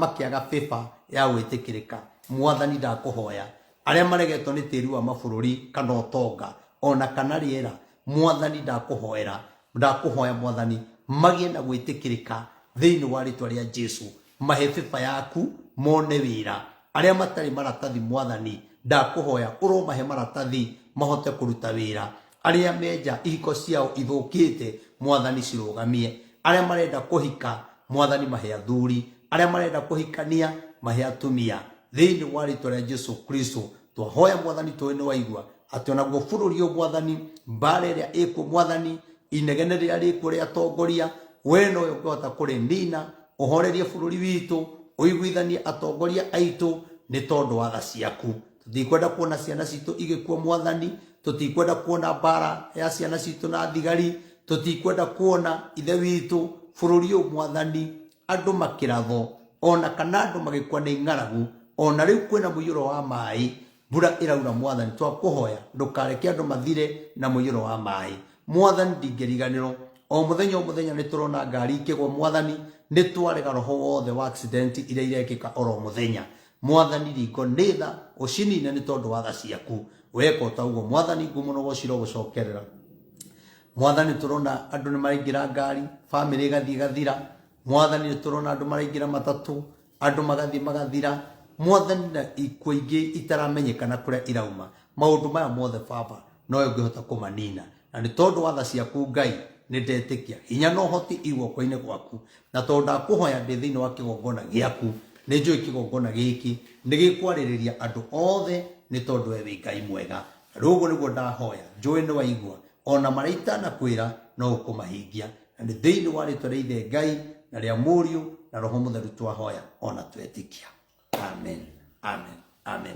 makĩaga favor ya gwĩtĩkĩrĩka. Mwathani ndakũhoya, arĩa maregetwo nĩ tĩri wa mabũrũri kana ũtonga ona kana rĩera, Mwathani ndakũhoera, ndakũhoya Mwathani magĩe na gwĩtĩkĩrĩka thĩinĩ wa rĩtwa rĩa Jesu. Mahe favor yaku mone wĩra. Arĩa matarĩ maratathi Mwathani ndakũhoya ũromahe maratathi mahote kũruta wĩra. Arĩa menja ihiko ciao ithũkĩte Mwathani cirũgamie. Arĩa marenda kũhika Mwathani mahe athuri. Arĩa marenda kũhikania mahe atumia. Thĩinĩ wa rĩtwa rĩa Jesu Kristo twahoya Mwathani tũĩ nĩ waigua atĩ onaguo bũrũri ũyũ Mwathani, mbara ĩrĩa ĩkuo Mwathani, inegene rĩrĩa rĩkuo rĩa atongoria, we nowe ũngĩhota kũrĩnina, ũhorerie bũrũri witũ, ũiguithanie atongoria aitũ nĩ tondũ wa tha ciaku. Tũtikwenda kuona ciana citũ igĩkua Mwathani, tũtikwenda kuona mbara ya ciana citũ na thigari, tũtikwenda kuona ithe witũ bũrũri ũyũ Mwathani andũ makĩrathwo ona kana andũ magĩkua nĩ ng'aragu, ona rĩu kwĩna mũiyũro wa maĩ, mbura ĩraura Mwathani, twakũhoya ndũkareke andũ mathire na mũiyũro wa maĩ. Mwathani ndingĩriganĩrwo, o mũthenya o mũthenya nĩ tũrona ngari ikĩgwa Mwathani, nĩ twarega roho wothe wa accident iria irekĩka oro mũthenya. Mwathani ringo nĩ tha, ũcinine nĩ tondũ wa tha ciaku. Weka o ta ũguo Mwathani, ngumo na ũgoci irogũcokerera. Mwathani tũrona andũ nĩ maraingĩra ngari, bamĩrĩ ĩgathiĩ ĩgathira. Mwathani nĩ tũrona andũ maraingĩra matatũ, andũ magathiĩ magathira. Mwathani na ikuũ ingĩ itaramenyekana kũrĩa irauma. Maũndũ maya mothe Baba nowe ũngĩhota kũmanina, na nĩ tondũ wa tha ciaku Ngai nĩ ndetĩkia hinya na ũhoti i guoko-inĩ gwaku, na tondũ ndakũhoya ndĩ thĩinĩ wa kĩgongona gĩaku, nĩ njũĩ kĩgongona gĩkĩ nĩ gĩkwarĩrĩria andũ othe, nĩ tondũ we wĩ Ngai mwega. Na rĩu ũguo nĩguo ndahoya, njũĩ nĩ waigua, ona marĩa itanakwĩra no ũkũmahingia, na nĩ thĩinĩ wa rĩtwa rĩa Ithe Ngai na rĩa Mũriũ na Roho Mũtheru twahoya ona twetĩkia. Amen, amen, amen.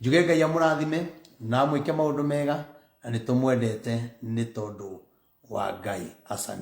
Njuge Ngai amũrathime na amwĩke maũndũ mega, na nĩ tũmwendete nĩ tondũ wa Ngai. Asante.